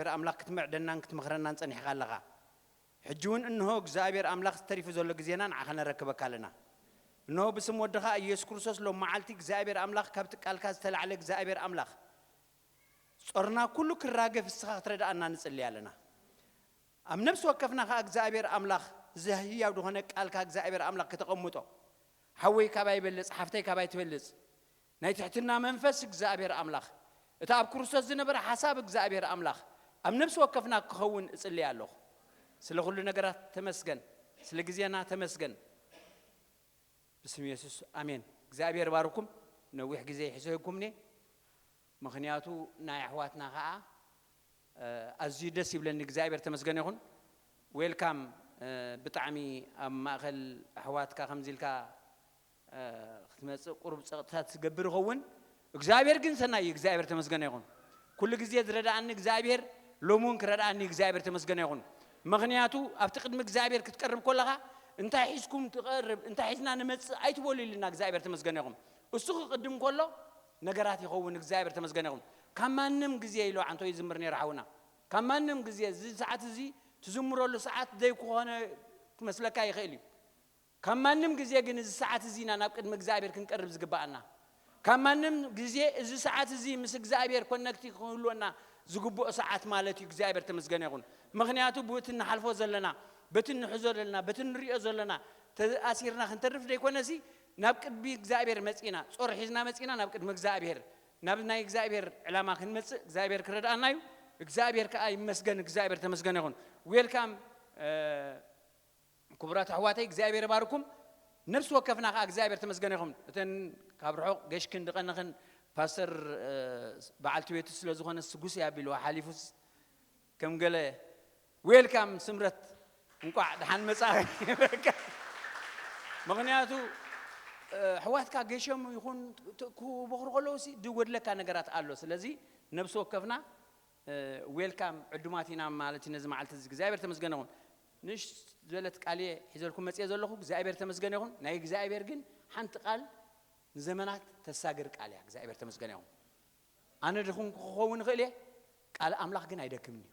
እግዚኣብሔር ኣምላኽ ክትምዕደናን ክትመኽረናን ጸኒሕኻ ኣለኻ። ሕጂ እውን እንሆ እግዚኣብሔር ኣምላኽ ዝተሪፉ ዘሎ ግዜና ንዓኻ ነረክበካ ኣለና። እንሆ ብስም ወድኻ ኢየሱስ ክርስቶስ ሎም መዓልቲ እግዚኣብሔር ኣምላኽ ካብቲ ቃልካ ዝተላዕለ እግዚኣብሔር ኣምላኽ ጾርና ኩሉ ክራገፍ እስኻ ክትረዳኣና ንጽልይ ኣለና። ኣብ ነፍሲ ወከፍና ኸዓ እግዚኣብሔር ኣምላኽ እዚ ህያው ዝኾነ ቃልካ እግዚኣብሔር ኣምላኽ ከተቐምጦ ሓወይ ካባይ ይበልጽ ሓፍተይ ካባይ ትበልጽ ናይ ትሕትና መንፈስ እግዚኣብሔር ኣምላኽ እቲ ኣብ ክርስቶስ ዝነበረ ሓሳብ እግዚኣብሔር ኣምላኽ ኣብ ነፍሲ ወከፍና ክኸውን እጽልይ ኣለኹ። ስለ ኩሉ ነገራት ተመስገን። ስለ ግዜና ተመስገን። ብስም የሱስ ኣሜን። እግዚኣብሔር ባርኩም። ነዊሕ ግዜ ይሕሰየኩም እኔ ምኽንያቱ ናይ ኣሕዋትና ኸዓ ኣዝዩ ደስ ይብለኒ። እግዚኣብሔር ተመስገን ይኹን። ዌልካም። ብጣዕሚ ኣብ ማእኸል ኣሕዋትካ ከምዚ ኢልካ ክትመፅእ ቁሩብ ፀቕጥታት ዝገብር ይኸውን። እግዚኣብሔር ግን ሰናይ እዩ። እግዚኣብሔር ተመስገን ይኹን። ኩሉ ግዜ ዝረዳኣኒ እግዚኣብሔር ሎም እውን ክረዳኣኒ እግዚኣብሔር ተመስገን ይኹን። ምኽንያቱ ኣብቲ ቅድሚ እግዚኣብሔር ክትቀርብ ከለኻ እንታይ ሒዝኩም ትቐርብ እንታይ ሒዝና ንመፅእ ኣይትበሉ ኢልና እግዚኣብሔር ተመስገን ይኹም። እሱ ክቕድም ከሎ ነገራት ይኸውን። እግዚኣብሔር ተመስገን ይኹም። ካብ ማንም ግዜ ኢሉ ዓንቶ ይዝምር ነይሩ ሓውና። ካብ ማንም ግዜ እዚ ሰዓት እዚ ትዝምረሉ ሰዓት ዘይኮነ ክመስለካ ይኽእል እዩ። ካብ ማንም ግዜ ግን እዚ ሰዓት እዚና ናብ ቅድሚ እግዚኣብሔር ክንቀርብ ዝግባኣና። ካብ ማንም ግዜ እዚ ሰዓት እዚ ምስ እግዚኣብሔር ኮነክቲ ክህልወና ዝግብኦ ሰዓት ማለት እዩ። እግዚኣብሔር ተመስገን ይኹን። ምኽንያቱ ብቲ ንሓልፎ ዘለና በቲ ንሕዞ ዘለና በቲ ንሪኦ ዘለና ተኣሲርና ክንተርፍ ዘይኮነሲ ናብ ቅድሚ እግዚኣብሔር መፂና ጾር ሒዝና መፂና ናብ ቅድሚ እግዚኣብሔር ናብ ናይ እግዚኣብሔር ዕላማ ክንመፅእ እግዚኣብሔር ክረድኣና እዩ። እግዚኣብሔር ከዓ ይመስገን። እግዚኣብሔር ተመስገን ይኹን። ዌልካም። ክቡራት ኣሕዋተይ እግዚኣብሔር ባርኩም። ነፍሲ ወከፍና ከዓ እግዚኣብሔር ተመስገን ይኹም። እተን ካብ ርሑቕ ገሽክን ድቐንኽን ፓስተር በዓልቲ ቤቱ ስለ ዝኾነ ስጉስ እያ ቢልዋ ሓሊፉስ ከም ገለ ዌልካም ስምረት እንቋዕ ደሓን መጻኺ። ምኽንያቱ ኣሕዋትካ ገሾም ይኹን ክበኽሩ ከለውሲ ድጎድለካ ነገራት ኣሎ። ስለዚ ነብሲ ወከፍና ዌልካም ዕዱማት ኢና ማለት እዩ። ነዚ መዓልቲ እዚ እግዚኣብሔር ተመስገን ይኹን። ንእሽ ዝበለት ቃል እየ ሒዘልኩም መፅየ ዘለኹ። እግዚኣብሔር ተመስገን ይኹን። ናይ እግዚኣብሔር ግን ሓንቲ ቃል ንዘመናት ተሳግር ቃል እያ። እግዚኣብሔር ተመስገን ይኹን። ኣነ ድኹም ክኸውን ይኽእል እየ፣ ቃል ኣምላኽ ግን ኣይደክምን እዩ።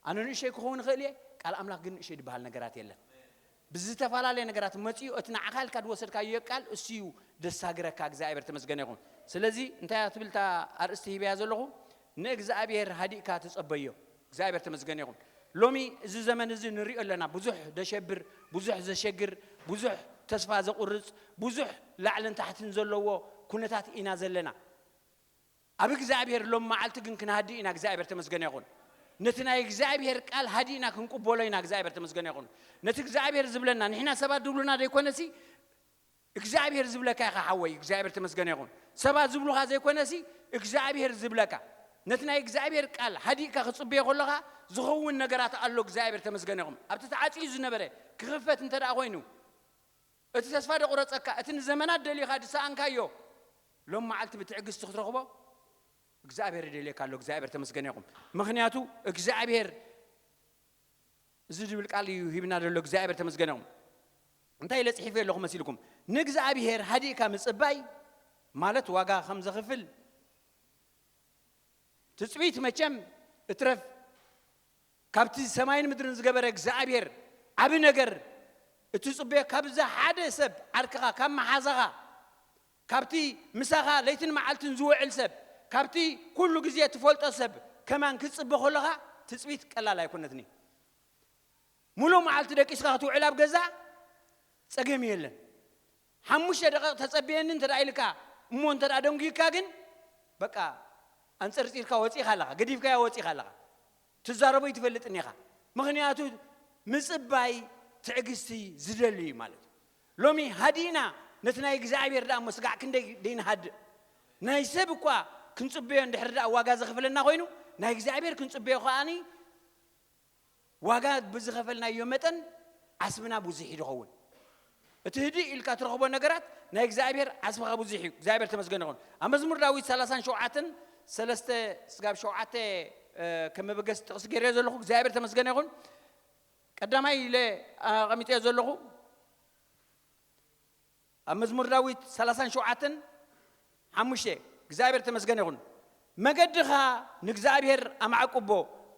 ኣነ ንእሸይ ክኸውን ይኽእል እየ፣ ቃል ኣምላኽ ግን ንእሸይ ዝበሃል ነገራት የለን። ብዝተፈላለየ ነገራት መፂኡ እቲ ንዓኻ ኢልካ ዝወሰድካዮ ቃል እሱ እዩ ደሳግረካ። እግዚኣብሔር ተመስገነ ይኹን። ስለዚ እንታይ እያ ትብል እታ ኣርእስቲ ሂበያ ዘለኹ? ንእግዚኣብሔር ሃዲእካ ተጸበዮ። እግዚኣብሔር ተመስገነ ይኹን። ሎሚ እዚ ዘመን እዚ ንሪኦ ኣለና፣ ብዙሕ ደሸብር፣ ብዙሕ ዘሸግር፣ ብዙሕ ተስፋ ዘቑርጽ፣ ብዙሕ ላዕልን ታሕትን ዘለዎ ኩነታት ኢና ዘለና። ኣብ እግዚኣብሔር ሎም መዓልቲ ግን ክንሃዲ ኢና። እግዚኣብሔር ተመስገነ ይኹን። ነቲ ናይ እግዚኣብሔር ቃል ሃዲእና ክንቅበሎ ኢና። እግዚኣብሔር ተመስገነ ይኹን። ነቲ እግዚኣብሔር ዝብለና ንሕና ሰባት ዝብሉና ዘይኮነሲ እግዚኣብሔር ዝብለካ ኢኻ ሓወይ። እግዚኣብሔር ተመስገነ ይኹን። ሰባት ዝብሉኻ ዘይኮነሲ እግዚኣብሔር ዝብለካ ነቲ ናይ እግዚኣብሔር ቃል ሃዲእካ ክጽበዮ ከለኻ ዝኸውን ነገራት ኣሎ። እግዚኣብሔር ተመስገነ ይኹን። ኣብቲ ተዓጽዩ ዝነበረ ክኽፈት እንተ ደኣ ኮይኑ እቲ ተስፋ ደቑረጸካ እቲ ንዘመናት ደሊኻ ዝሰኣንካዮ ሎም መዓልቲ ብትዕግስቲ ክትረኽቦ እግዚኣብሔር ይደልየካ ኣሎ። እግዚኣብሔር ተመስገነ ይኹን። ምኽንያቱ እግዚኣብሔር እዚ ዝብል ቃል እዩ ሂብና ዘሎ። እግዚኣብሔር ተመስገነ ይኹን። እንታይ ኢለ ጽሒፈ ኣለኹ መሲልኩም? ንእግዚኣብሔር ሃዲእካ ምጽባይ ማለት ዋጋ ከም ዘኽፍል ትጽቢት መቸም እትረፍ ካብቲ ሰማይን ምድርን ዝገበረ እግዚኣብሔር ዓቢ ነገር እትጽበዮ ካብዛ ሓደ ሰብ ዓርክኻ ካብ መሓዛኻ ካብቲ ምሳኻ ለይትን መዓልትን ዝውዕል ሰብ ካብቲ ኩሉ ግዜ ትፈልጦ ሰብ ከማን ክትጽበ ከለኻ ትጽቢት ቀላል ኣይኮነትኒ። ሙሉእ መዓልቲ ደቂስካ ክትውዕል ኣብ ገዛ ጸገም የለን። ሓሙሽተ ደቂቕ ተጸብየኒ እንተ ኢልካ እሞ እንተ ደንጉይካ ግን በቃ ኣንጸርጺርካ ወጺእካ ኣለኻ፣ ገዲፍካያ ወጺእካ ኣለኻ። ትዛረቦ ይትፈልጥን ኢኻ። ምኽንያቱ ምጽባይ ትዕግስቲ ዝደሊ እዩ ማለት እዩ። ሎሚ ሃዲእና ነቲ ናይ እግዚኣብሔር ደኣ እሞ ስጋዕ ክንደይ ደይንሃድእ። ናይ ሰብ እኳ ክንጽበዮ እንድሕር ደኣ ዋጋ ዘኽፍለና ኮይኑ ናይ እግዚኣብሔር ክንጽበዮ ከኣኒ ዋጋ ብዝኸፈልናዮ መጠን ዓስብና ብዙሕ እዩ ዝኸውን። እቲ ህድእ ኢልካ ትረኽቦ ነገራት ናይ እግዚኣብሔር ዓስብኻ ብዙሕ እዩ። እግዚኣብሔር ተመስገን ይኹን። ኣብ መዝሙር ዳዊት ሰላሳን ሸውዓተን ሰለስተ ስጋብ ሸውዓተ ከም መበገሲ ጥቕሲ ገይረዮ ዘለኹ እግዚኣብሔር ተመስገን ይኹን። ቀዳማይ ኢለ ኣቐሚጠዮ ዘለኹ ኣብ መዝሙር ዳዊት ሰላሳን ሸውዓተን ሓሙሽተ እግዚኣብሔር ተመስገን ይኹን። መገድኻ ንእግዚኣብሔር ኣማዕቅቦ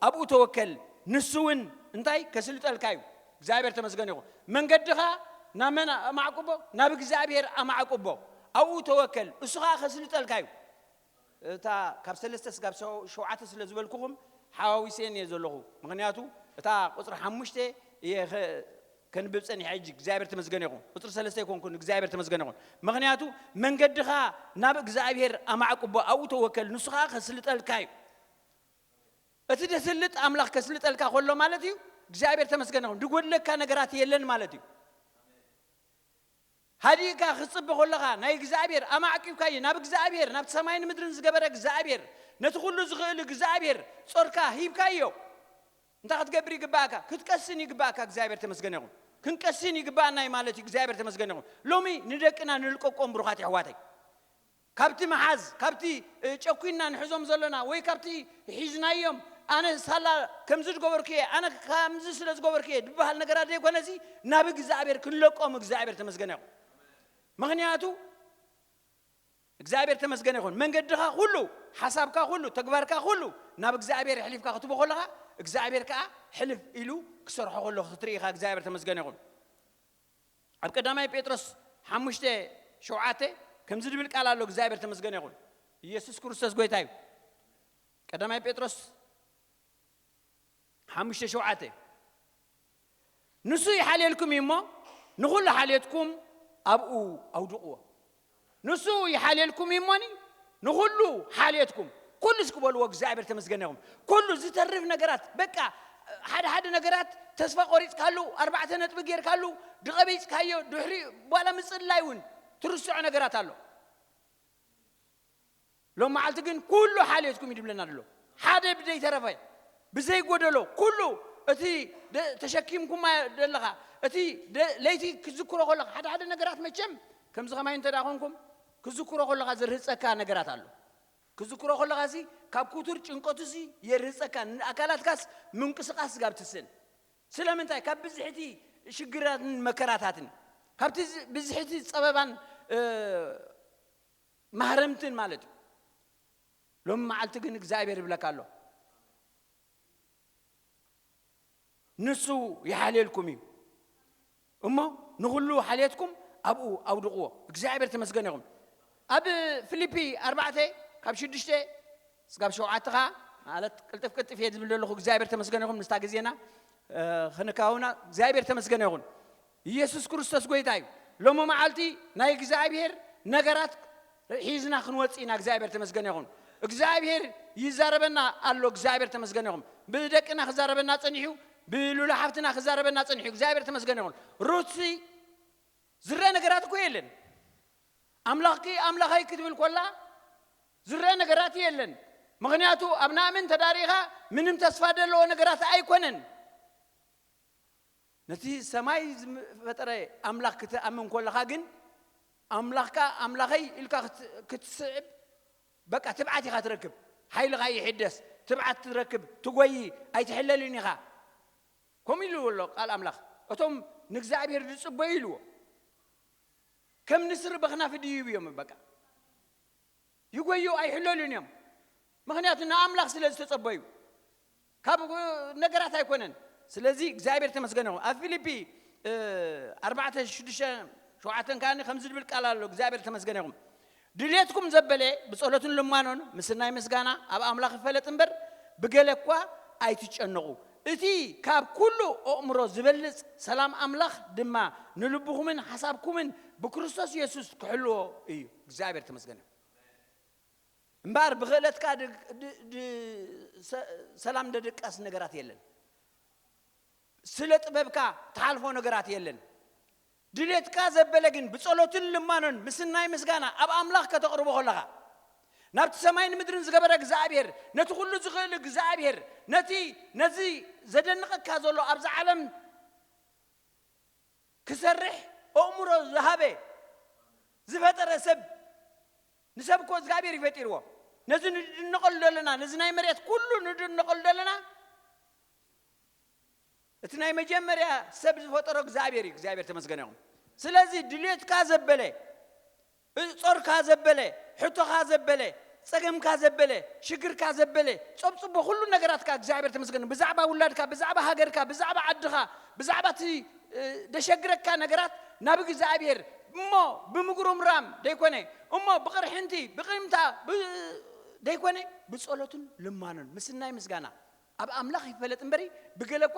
ኣብኡ ተወከል፣ ንሱ እውን እንታይ ከስልጠልካ እዩ። እግዚኣብሔር ተመስገን ይኹን። መንገድኻ ናብ መን ኣማዕቁቦ? ናብ እግዚኣብሔር ኣማዕቁቦ። ኣብኡ ተወከል፣ እሱ ኸዓ ከስልጠልካ እዩ። እታ ካብ ሰለስተ ስጋብ ሸው- ሸውዓተ ስለ ዝበልኩኹም ሓዋዊሰን እየ ዘለኹ። ምኽንያቱ እታ ቁፅሪ ሓሙሽተ እየ ኸ- ከንብብ ፀኒሐ። ሕጂ እግዚኣብሔር ተመስገን ይኹን። ቁፅሪ ሰለስተ ኣይኮንኩን። እግዚኣብሔር ተመስገን ይኹን። ምኽንያቱ መንገድኻ ናብ እግዚኣብሔር ኣማዕቁቦ፣ ኣብኡ ተወከል፣ ንሱ ኸዓ ከስልጠልካ እዩ። እቲ ደስልጥ ኣምላኽ ከስልጠልካ ከሎ ማለት እዩ። እግዚኣብሔር ተመስገን ይኹን። ድጎድለካ ነገራት የለን ማለት እዩ። ሃዲእካ ክትጽበ ከለኻ ናይ እግዚኣብሔር ኣማዕቂብካዮ ናብ እግዚኣብሔር፣ ናብቲ ሰማይን ምድርን ዝገበረ እግዚኣብሔር፣ ነቲ ኩሉ ዝኽእል እግዚኣብሔር ጾርካ ሂብካዮ። እንታይ ክትገብር ይግባእካ? ክትቀስን ይግባእካ። እግዚኣብሔር ተመስገን ይኹን። ክንቀስን ይግባእና እዩ ማለት እዩ። እግዚኣብሔር ተመስገን ይኹን። ሎሚ ንደቅና ንልቀቆም ብሩኻት የሕዋተይ። ካብቲ መሓዝ፣ ካብቲ እ፣ ጨኩና ንሕዞም ዘለና ወይ ካብቲ ሒዝናዮም፣ ኣነ ሳላ ከምዚ ዝገበርኩ እየ፣ ኣነ ከምዚ ስለ ዝገበርኩ እየ ዝበሃል ነገራት ዘይኮነሲ፣ ናብ እግዚኣብሔር ክንለቆም እግዚኣብሔር ተመስገን ይኹን። ምኽንያቱ እግዚኣብሔር ተመስገን ይኹን። መንገድኻ ኩሉ፣ ሓሳብካ ኩሉ፣ ተግባርካ ኩሉ ናብ እግዚኣብሔር ኣሕሊፍካ ክትቦ ከለኻ፣ እግዚኣብሔር ከኣ ሕልፍ ኢሉ ክሰርሖ ከሎ ክትርኢ ኢኻ። እግዚኣብሔር ተመስገን ይኹን። ኣብ ቀዳማይ ጴጥሮስ ሓሙሽተ ሸውዓተ ከምዚ ዝብል ቃል ኣሎ። እግዚኣብሔር ተመስገን ይኹን። ኢየሱስ ክርስቶስ ጎይታ እዩ። ቀዳማይ ጴጥሮስ ሓሙሽተ ሸውዓተ፣ ንሱ ይሓልየልኩም እዩ እሞ፣ ንኹሉ ሓልየትኩም ኣብኡ ኣውድቕዎ። ንሱ ይሓልየልኩም እዩሞኒ፣ ንኹሉ ሓልየትኩም፣ ኩሉ እስኪ በልዎ። እግዚኣብሔር ተመስገን ይኹን። ኩሉ ዝተርፍ ነገራት፣ በቃ ሓደ ሓደ ነገራት ተስፋ ቆሪጽካሉ፣ ኣርባዕተ ነጥቢ ጌርካሉ፣ ድቐቢጽካዮ፣ ድሕሪ ዋላ ምጽላይ እውን ትርስዖ ነገራት ኣሎ። ሎም መዓልቲ ግን ኩሉ ሓልየትኩም እዩ ድብለና ዘሎ። ሓደ ብዘይተረፈ፣ ብዘይጎደሎ፣ ኩሉ እቲ ደ- ተሸኪምኩማ ዘለኻ፣ እቲ ደ- ለይቲ ክትዝክሮ ከለኻ፣ ሓደ ሓደ ነገራት መቸም ከምዚ ከማይ እንተ ደኣ ኮንኩም፣ ክትዝክሮ ከለኻ ዝርህጸካ ነገራት ኣሎ። ክትዝክሮ ከለኻሲ ካብ ክቱር ጭንቀቱሲ የርህጸካ፣ ንኣካላትካስ ምንቅስቓስ ጋብ ትስን። ስለምንታይ? ካብ ብዝሕቲ ሽግራትን መከራታትን፣ ካብቲ ዝ- ብዝሕቲ ጸበባን እ፣ ማህረምትን ማለት እዩ። ሎም መዓልቲ ግን እግዚኣብሔር ይብለካ ኣሎ፣ ንሱ ይሓልየልኩም እዩ እሞ፣ ንኹሉ ሓልየትኩም ኣብኡ ኣውድቕዎ። እግዚኣብሔር ተመስገን ይኹን። ኣብ ፊልፒ ኣርባዕተ ካብ ሽዱሽተ ስጋብ ሸውዓተ ኸዓ፣ ማለት ቅልጥፍ ቅልጥፍ እየ ዝብል ዘለኹ። እግዚኣብሔር ተመስገን ይኹን። ምስታ ግዜና እ፣ ክንካውና እግዚኣብሔር ተመስገን ይኹን። ኢየሱስ ክርስቶስ ጎይታ እዩ። ሎሚ መዓልቲ ናይ እግዚኣብሔር ነገራት ሒዝና ክንወጽእ ኢና። እግዚኣብሔር ተመስገን ይኹን። እግዚኣብሔር ይዛረበና ኣሎ። እግዚኣብሔር ተመስገን ይኹን። ብደቅና ክዛረበና ጸኒሑ፣ ብሉላ ሓፍትና ክዛረበና ጸኒሑ። እግዚኣብሔር ተመስገን ይኹን። ሩትሲ ዝረአ ነገራት እኮ የለን። ኣምላኽኪ ኣምላኸይ ክትብል ኮላ ዝረአ ነገራት የለን። ምኽንያቱ ኣብ ናእምን ተዳሪኻ ምንም ተስፋ ዘለዎ ነገራት ኣይኮነን። ነቲ ሰማይ ዝፈጠረ ኣምላኽ ክትኣምን ኮለኻ ግን፣ ኣምላኽካ ኣምላኸይ ኢልካ ክት- ክትስዕብ፣ በቃ ትብዓት ኢኻ ትረክብ። ሓይልኻ ይሕደስ፣ ትብዓት ትረክብ፣ ትጎይ፣ ኣይትሕለልን ኢኻ። ከምኡ ኢሉ ኣሎ ቃል ኣምላኽ። እቶም ንእግዚኣብሔር ዝጽበዩ ኢልዎ፣ ከም ንስሪ በኽናፊ ድይቡ እዮም። በቃ ይጎዩ ኣይሕለሉን እዮም። ምኽንያቱ ንኣምላኽ ስለ ዝተጸበዩ፣ ካብ ነገራት ኣይኮነን። ስለዚ እግዚኣብሔር ተመስገን ይኹን። ኣብ ፊልፒ እ፣ ኣርባዕተ ሽዱሽተ ሸውዓተን ከኣ ከምዚ ዝብል ቃል ኣሎ። እግዚኣብሔር ተመስገን ይኹን። ድልየትኩም ዘበለ ብጸሎትን ልማኖን ምስናይ ምስጋና ኣብ ኣምላኽ ይፈለጥ እምበር፣ ብገለ እኳ ኣይትጨነቑ። እቲ ካብ ኩሉ ኣእምሮ ዝበልጽ ሰላም ኣምላኽ ድማ ንልብኹምን ሓሳብኩምን ብክርስቶስ የሱስ ክሕልዎ እዩ። እግዚኣብሔር ተመስገን ይኹን። እምበኣር ብኽእለትካ ድ- ድ- ድ- ሰ- ሰላም ደድቃስ ነገራት የለን። ስለ ጥበብካ ትሓልፎ ነገራት የለን። ድሌትካ ዘበለ ግን ብጸሎትን ልማኖን ምስናይ ምስጋና ኣብ ኣምላኽ ከተቕርቦ ከለኻ፣ ናብቲ ሰማይን ምድርን ዝገበረ እግዚኣብሔር፣ ነቲ ኩሉ ዝኽእል እግዚኣብሔር፣ ነቲ ነዚ ዘደንቐካ ዘሎ ኣብዛ ዓለም ክሰርሕ ኣእምሮ ዝሃበ ዝፈጠረ ሰብ፣ ንሰብ እኮ እግዚኣብሔር ይፈጢርዎ። ነዚ ንድነቐሉ ዘለና፣ ነዚ ናይ መሬት ኩሉ ንድነቐሉ ዘለና፣ እቲ ናይ መጀመርያ ሰብ ዝፈጠሮ እግዚኣብሔር እዩ። እግዚኣብሔር ተመስገነ ይኹን። ስለዚ ድልየትካ ዘበለ፣ ጾርካ ዘበለ፣ ሕቶኻ ዘበለ፣ ጸገምካ ዘበለ፣ ሽግርካ ዘበለ፣ ጸብጽቦ ኩሉ ነገራትካ እግዚኣብሔር ተመስገን። ብዛዕባ ውላድካ፣ ብዛዕባ ሃገርካ፣ ብዛዕባ ዓድኻ፣ ብዛዕባ እቲ፣ እ፣ ደሸግረካ ነገራት ናብ እግዚኣብሔር እሞ ብምጉርምራም ደይኮነ፣ እሞ ብቕርሕንቲ፣ ብቕምታ፣ ብ-፣ ደይኮነ፣ ብጸሎትን ልማኖን ምስናይ ምስጋና ኣብ ኣምላኽ ይፈለጥ እምበሪ ብገለ እኳ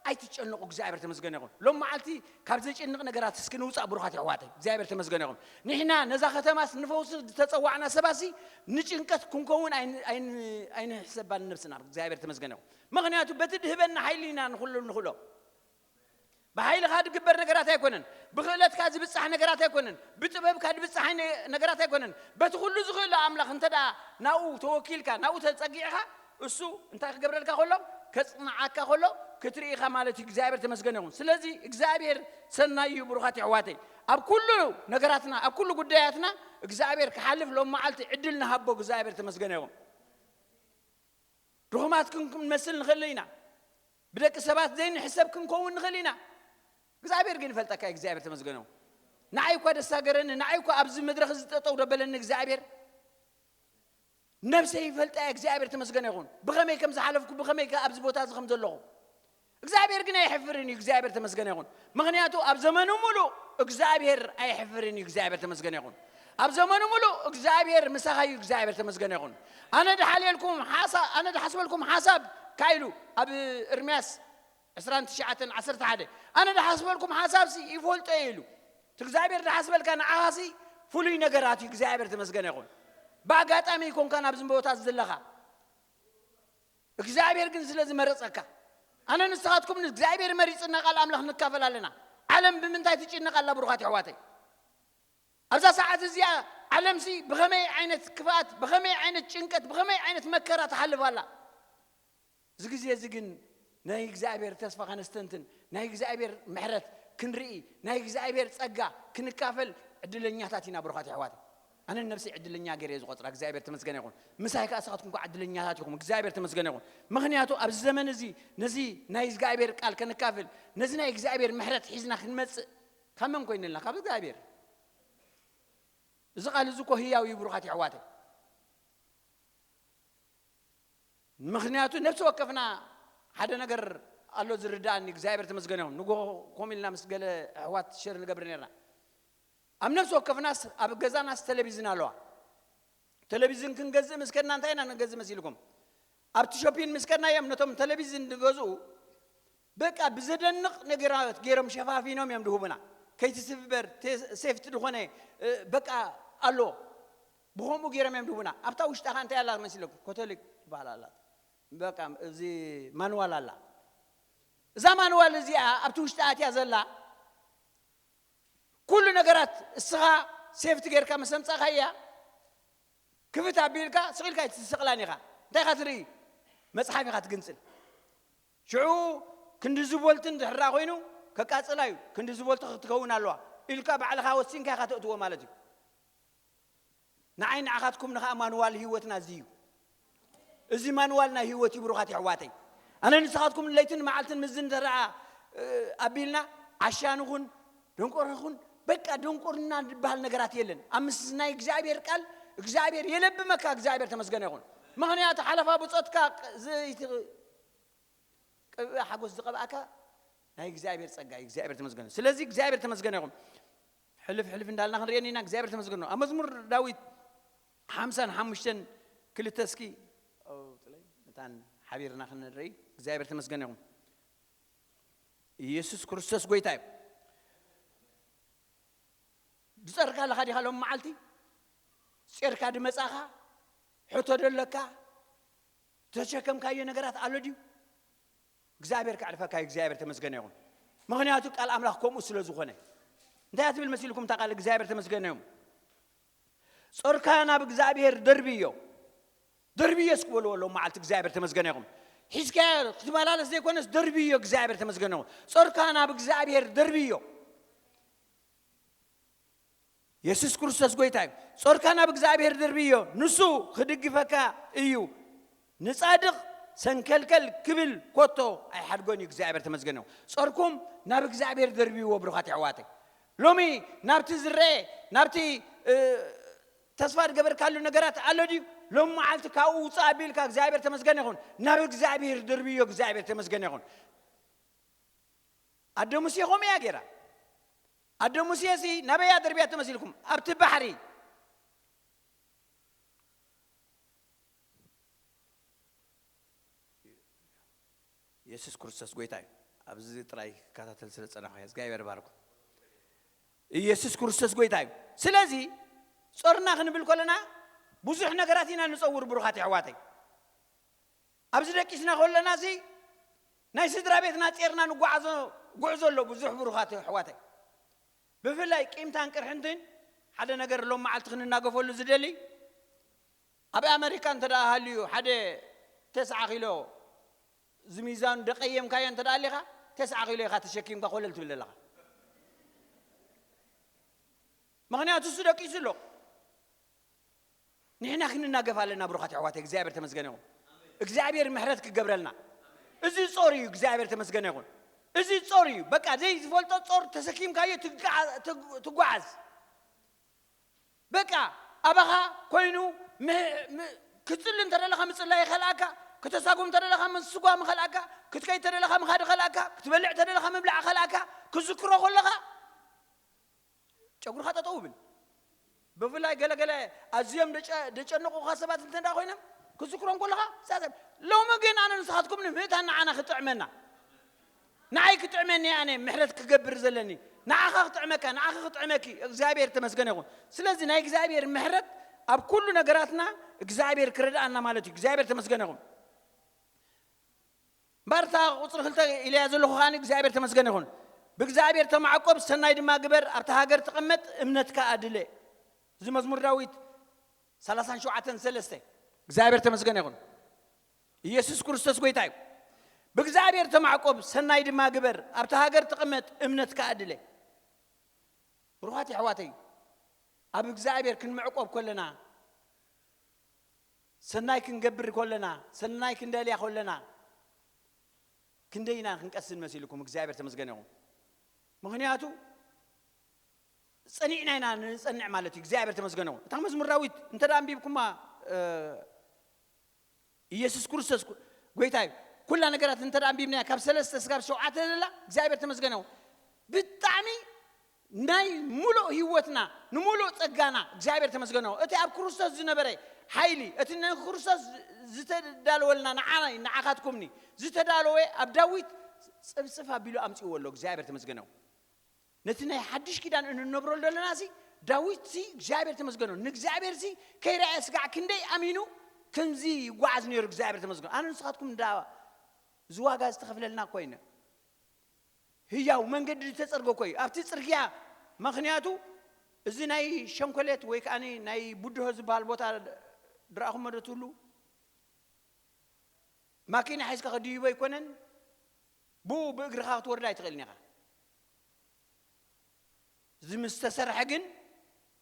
ኣይትጨነቑ። እግዚኣብሔር ተመስገን ይኹን። ሎም መዓልቲ ካብ ዘጨንቕ ነገራት እስኪ ንውፃእ ብሩኻት የሕዋተይ። እግዚኣብሔር ተመስገን ይኹን። ንሕና ነዛ ከተማስ ንፈውሲ ዝተፀዋዕና ሰባሲ ንጭንቀት ክንከውን ኣይን-፣ ኣይን-፣ ኣይንሕሰባን ነብስና። እግዚኣብሔር ተመስገን ይኹን። ምኽንያቱ በቲ ድህበና ሓይሊ ኢና ንኹሉ ንኽእሎ። ብሓይልኻ ዝግበር ነገራት ኣይኮነን። ብኽእለትካ ዝብጻሕ ነገራት ኣይኮነን። ብጥበብካ ዝብጻሕ ኣይ-፣ ነገራት ኣይኮነን። በቲ ኩሉ ዝኽእሎ ኣምላኽ እንተ ደኣ ናብኡ ተወኪልካ፣ ናብኡ ተጸጊዕኻ፣ እሱ እንታይ ክገብረልካ ከሎ? ከጽንዓካ ከሎ ክትርኢ ኢኻ ማለት እዩ። እግዚኣብሔር ተመስገን ይኹን። ስለዚ እግዚኣብሔር ሰናይ እዩ፣ ብሩኻት የሕዋተይ። ኣብ ኩሉ ነገራትና፣ ኣብ ኩሉ ጉዳያትና እግዚኣብሔር ክሓልፍ ሎም መዓልቲ ዕድል ንሃቦ። እግዚኣብሔር ተመስገን ይኹን። ድኹማት ክን-፣ ክንመስል ንኽእል ኢና። ብደቂ ሰባት ዘይንሕሰብ ክንከውን ንኽእል ኢና። እግዚኣብሔር ግን ይፈልጠካ እዩ። እግዚኣብሔር ተመስገን ይኹን። ንዓይ እኳ ደሳገረኒ፣ ንዓይ እኳ ኣብዚ መድረኽ እዚ ጠጠው ደበለኒ እግዚኣብሔር። ነብሰይ ይፈልጣ እየ። እግዚኣብሔር ተመስገን ይኹን። ብኸመይ ከም ዝሓለፍኩ፣ ብኸመይ ከ ኣብዚ ቦታ እዚ ከም ዘለኹ። እግዚኣብሔር ግን ኣይሕፍርን እዩ። እግዚኣብሔር ተመስገን ይኹን። ምኽንያቱ ኣብ ዘመኑ ሙሉእ እግዚኣብሔር ኣይሕፍርን እዩ። እግዚኣብሔር ተመስገን ይኹን። ኣብ ዘመኑ ሙሉእ እግዚኣብሔር ምሳኻ እዩ። እግዚኣብሔር ተመስገን ይኹን። ኣነ ድሓልየልኩም ሓሳ-፣ ኣነ ድሓስበልኩም ሓሳብ ካይሉ ኣብ ኤርምያስ ዕስራን ትሽዓተን ዓሰርተ ሓደ፣ ኣነ ድሓስበልኩም ሓሳብሲ ይፈልጦ እየ ኢሉ። እቲ እግዚኣብሔር ድሓስበልካ ንዓኻሲ ፍሉይ ነገራት እዩ። እግዚኣብሔር ተመስገን ይኹን። ብኣጋጣሚ ይኮንካ ናብዚ ቦታ ዘለኻ። እግዚኣብሔር ግን ስለ ዝመረጸካ፣ ኣነ ንስኻትኩም እግዚኣብሔር መሪጽና ቃል ኣምላኽ ንካፈል ኣለና። ዓለም ብምንታይ ትጭነቕ ኣላ ብሩኻት የሕዋተይ? ኣብዛ ሰዓት እዚኣ ዓለምሲ ብኸመይ ዓይነት ክፍኣት፣ ብኸመይ ዓይነት ጭንቀት፣ ብኸመይ ዓይነት መከራ ትሓልፍ ኣላ? እዚ ግዜ እዚ ግን ናይ እግዚኣብሔር ተስፋ ከነስተንትን፣ ናይ እግዚኣብሔር ምሕረት ክንርኢ፣ ናይ እግዚኣብሔር ጸጋ ክንካፈል ዕድለኛታት ኢና ብሩኻት የሕዋት። ኣነ ነብሰይ ዕድለኛ ገይረ እየ ዝቆጽራ። እግዚኣብሔር ተመስገን ይኹን። ምሳይ ከኣ ንስኻትኩም ከኣ ዕድለኛታት ኢኹም። እግዚኣብሔር ተመስገን ይኹን። ምኽንያቱ ኣብዚ ዘመን እዚ ነዚ ናይ እግዚኣብሔር ቃል ከነካፍል፣ ነዚ ናይ እግዚኣብሔር ምሕረት ሒዝና ክንመጽእ ካብ መን ኮይንልና? ካብ እግዚኣብሔር። እዚ ቃል እዚ እኮ ህያው እዩ ብሩኻት የሕዋተይ። ምኽንያቱ ነፍሲ ወከፍና ሓደ ነገር ኣሎ ዝርዳእኒ። እግዚኣብሔር ተመስገን ይኹን። ንጎ ኮም ኢልና ምስ ገለ ኣሕዋት ሸር ንገብር ነርና። ኣብ ነፍሲ ወከፍናስ ኣብ ገዛናስ ቴሌቪዝን ኣለዋ። ቴሌቪዝን ክንገዝእ ምስ ከድና እንታይ ኢና ንገዝእ መሲልኩም? ኣብቲ ሾፒን ምስ ከድና እዮም ነቶም ቴሌቪዝን ዝገዝኡ በቃ ብዘደንቕ ነገራት ገይሮም ሸፋፊኖም እዮም ድሁቡና። ከይትስበር ቴ-፣ ሴፍቲ ዝኾነ፣ እ፣ በቃ ኣሎ። ብኸምኡ ገይሮም እዮም ድሁቡና። ኣብታ ውሽጣ ኸ እንታይ ኣላ መሲለኩም? ኮቶሊክ ትበሃል ኣላ። በቃ እዚ ማንዋል ኣላ። እዛ ማንዋል እዚኣ ኣብቲ ውሽጢ ኣትያ ዘላ ኩሉ ነገራት እስኻ ሴፍቲ ጌርካ ምስ ኣምጻእካያ ክፍት ኣቢልካ ስቕ ኢልካ ኣይትስቕላን ኢኻ። እንታይ ኢኻ ትርኢ? መጽሓፍ ኢኻ ትግንጽል። ሽዑ ክንዲ ዝቦልትን ድሕራ ኮይኑ ከቃጽላ እዩ። ክንዲ ዝቦልቲ ክትከውን ኣለዋ ኢልካ ባዕልኻ ወሲንካ ኢኻ ተእትዎ ማለት እዩ። ንዓይ ንዓኻትኩም ንኸኣ ማንዋል ህይወትና እዚ እዩ። እዚ ማንዋል ናይ ህይወት እዩ ብሩኻት የሕዋተይ። ኣነ ንስኻትኩም ለይትን መዓልትን ምዝን ተረኣ፣ እ፣ ኣቢልና ዓሻ ንኹን፣ ደንቆሮ ንኹን፣ በቃ ደንቆርና ዝበሃል ነገራት የለን። ኣብ ምስ ናይ እግዚኣብሔር ቃል እግዚኣብሔር የለብመካ፣ እግዚኣብሔር ተመስገነ ይኹን። ምኽንያቱ ሓለፋ ብጾትካ ቅ-፣ ዘይቲ ቅብኣ ሓጎስ ዝቐብኣካ ናይ እግዚኣብሔር ጸጋ እዩ። እግዚኣብሔር ተመስገነ። ስለዚ እግዚኣብሔር ተመስገነ ይኹን። ሕልፍ ሕልፍ እንዳልና ክንሪኤን ኢና። እግዚኣብሔር ተመስገነ። ኣብ መዝሙር ዳዊት ሓምሳን ሓሙሽተን ክልተ እስኪ ኣውጥለይ፣ መታን ሓቢርና ክንርኢ። እግዚኣብሔር ተመስገነ ይኹን። ኢየሱስ ክርስቶስ ጎይታ እዩ። ዝጸርካ ኣለኻ ዲኻ ሎም መዓልቲ? ጼርካ ድመጻኻ? ሕቶ ደለካ? ተሸከምካዮ ነገራት ኣሎ ድዩ? እግዚኣብሔር ከዕርፈካ እዩ። እግዚኣብሔር ተመስገነ ይኹን። ምኽንያቱ ቃል ኣምላኽ ከምኡ ስለ ዝኾነ። እንታይ እያ ትብል መሲልኩም እታ ቃል? እግዚኣብሔር ተመስገነ ይኹን። ጾርካ ናብ እግዚኣብሔር ደርብዮ። ደርብዮ እስኪ በልዎ ሎም መዓልቲ። እግዚኣብሔር ተመስገነ ይኹን። ሒዝካዮ ክትመላለስ ዘይኮነስ ደርብዮ። እግዚኣብሔር ተመስገነ ይኹን። ጾርካ ናብ እግዚኣብሔር ደርብዮ። የሱስ ክርስቶስ ጎይታ እዩ። ጾርካ ናብ እግዚኣብሔር ደርብዮ፣ ንሱ ክድግፈካ እዩ። ንጻድቕ ሰንከልከል ክብል ኮቶ ኣይሓድጎን እዩ። እግዚኣብሔር ተመስገን እዩ። ጾርኩም ናብ እግዚኣብሔር ደርብይዎ ብሩኻት የሕዋተይ። ሎሚ ናብቲ ዝረአ፣ ናብቲ፣ እ፣ ተስፋ ዝገበርካሉ ነገራት ኣሎ ድዩ? ሎም መዓልቲ ካብኡ ውፃእ ኣቢልካ እግዚኣብሔር ተመስገን ይኹን፣ ናብ እግዚኣብሔር ድርብዮ እግዚኣብሔር ተመስገን ይኹን። ኣደ ሙሴ ከምኡ እያ ገይራ። ኣደ ሙሴ ሲ ናበይ እያ ደርብያ ተመሲልኩም? ኣብቲ ባሕሪ። ኢየሱስ ክርስቶስ ጎይታ እዩ። ኣብዚ ጥራይ ክከታተል ስለ ዝጸናኹ እየ። እግዚኣብሔር ይባርኩም። ኢየሱስ ክርስቶስ ጎይታ እዩ። ስለዚ ጾርና ክንብል ከለና ብዙሕ ነገራት ኢና ንጸውር ብሩኻት የሕዋተይ። ኣብዚ ደቂስና ከለና ሲ ናይ ስድራ ቤትና ጼርና ንጓዓዞ ጉዕዞ ኣሎ ብዙሕ ብሩኻት የሕዋተይ። ብፍላይ ቂምታን ቅርሕንትን ሓደ ነገር ሎም መዓልቲ ክንናገፈሉ ዝደሊ ኣብ ኣመሪካ እንተ ደኣ ሃልዩ ሓደ ተስዓ ኪሎ ዝሚዛን ደቀየምካዮ እንተ ደኣ ኣሊኻ ተስዓ ኪሎ ኢኻ ተሸኪምካ ኮለል ትብል ኣለኻ። ምኽንያቱ እሱ ደቂሱ ኣሎ። ንሕና ክንናገፍ ኣለና ብሩኻት ኣሕዋት እግዚኣብሔር ተመስገነ ይኹን። እግዚኣብሔር ምሕረት ክገብረልና። እዚ ጾር እዩ እግዚኣብሔር ተመስገነ ይኹን። እዚ ጾር እዩ በቃ ዘይዝፈልጦ ጾር ተሰኪምካዮ ትጓዓዝ። በቃ ኣባኻ ኮይኑ ክጽሊ እንተደለኻ ምጽላይ ይኸልኣካ፣ ክተሳጉም እንተደለኻ ምስጓም ይኸልኣካ፣ ክትከይ እንተደለኻ ምኻድ ይኸልኣካ፣ ክትበልዕ እንተደለኻ ምብላዕ ይኸልኣካ። ክዝክሮ ከለኻ ጨጉርኻ ጠጠው ብል። ብፍላይ ገለገለ ኣዝዮም ደጨንቑኻ ሰባት እንተ ደኣ ኮይኖም ክዝክሮም ከለኻ ሎሚ ግን ኣነ ንስኻትኩም ንምእታን ንዓና ክጥዕመና ንዓይ ክጥዕመኒ ኣነ ምሕረት ክገብር ዘለኒ ንዓኻ ክጥዕመካ ንዓኻ ክጥዕመኪ እግዚኣብሔር ተመስገነ ይኹን። ስለዚ ናይ እግዚኣብሔር ምሕረት ኣብ ኩሉ ነገራትና እግዚኣብሔር ክረድኣና ማለት እዩ። እግዚኣብሔር ተመስገነ ይኹን። እምበኣር እታ ቁፅሪ ክልተ ኢለያ ዘለኹ ከኣ እግዚኣብሔር ተመስገነ ይኹን። ብእግዚኣብሔር ተማዕቆብ ሰናይ ድማ ግበር ኣብታ ሃገር ተቐመጥ እምነትካ ኣድለ። እዚ መዝሙር ዳዊት ሰላሳን ሸውዓተን ሰለስተ እግዚኣብሔር ተመስገነ ይኹን። ኢየሱስ ክርስቶስ ጎይታ እዩ። ብእግዚኣብሔር ተማዕቆብ ሰናይ ድማ ግበር ኣብታ ሃገር ተቐመጥ እምነትካ ኣድለ። ብሩኻት የሕዋተይ ኣብ እግዚኣብሔር ክንምዕቆብ ከለና ሰናይ ክንገብር ከለና ሰናይ ክንደልያ ከለና ክንደይ ኢና ክንቀስን መሲልኩም እግዚኣብሔር ተመስገነ ይኹን። ምኽንያቱ ጸኒዕና ኢና ንጸንዕ ማለት እዩ። እግዚኣብሔር ተመስገነ ይኹን። እታ መዝሙር ዳዊት እንተ ደኣ ኣንቢብኩማ ኢየሱስ ክርስቶስ ጎይታ እዩ። ኩላ ነገራት እንተ ደኣ ኣንቢብናያ ካብ ሰለስተ ስጋብ ሸውዓተ ዘላ እግዚኣብሔር ተመስገነ ይኹን። ብጣዕሚ ናይ ሙሉእ ህይወትና ንሙሉእ ጸጋና እግዚኣብሔር ተመስገነ ይኹን። እቲ ኣብ ክርስቶስ ዝነበረ ሓይሊ እቲ ንክርስቶስ ዝተዳለወልና ንዓናይ ንዓኻትኩምኒ ዝተዳለወ ኣብ ዳዊት ጽፍጽፍ ኣቢሉ ኣምጽእዎ ኣሎ። እግዚኣብሔር ተመስገነ ይኹን። ነቲ ናይ ሓድሽ ኪዳን እንነብረሉ ዘለና ሲ ዳዊት ሲ እግዚኣብሔር ተመስገነ ይኹን። ንእግዚኣብሔር ሲ ከይረኣየ ስጋዕ ክንደይ ኣሚኑ ከምዚ ይጓዓዝ ነይሩ እግዚኣብሔር ተመስገነ ይኹን። ኣነ ንስኻትኩም እንዳ እዚ ዋጋ ዝተኸፍለልና ኮይነ ህያው መንገዲ ዝተጸርገ እኮ እዩ ኣብቲ ጽርግያ። ምኽንያቱ እዚ ናይ ሸንኮሌት ወይ ከዓ ናይ ቡድሆ ዝበሃል ቦታ ድረኣኹሞ ዶ ትህሉ? ማኪና ሒዝካ ክድይቦ ኣይኮነን። ብኡ ብእግርኻ ክትወርዳ ኣይትኽእልን ኢኻ። እዚ ምስ ተሰርሐ ግን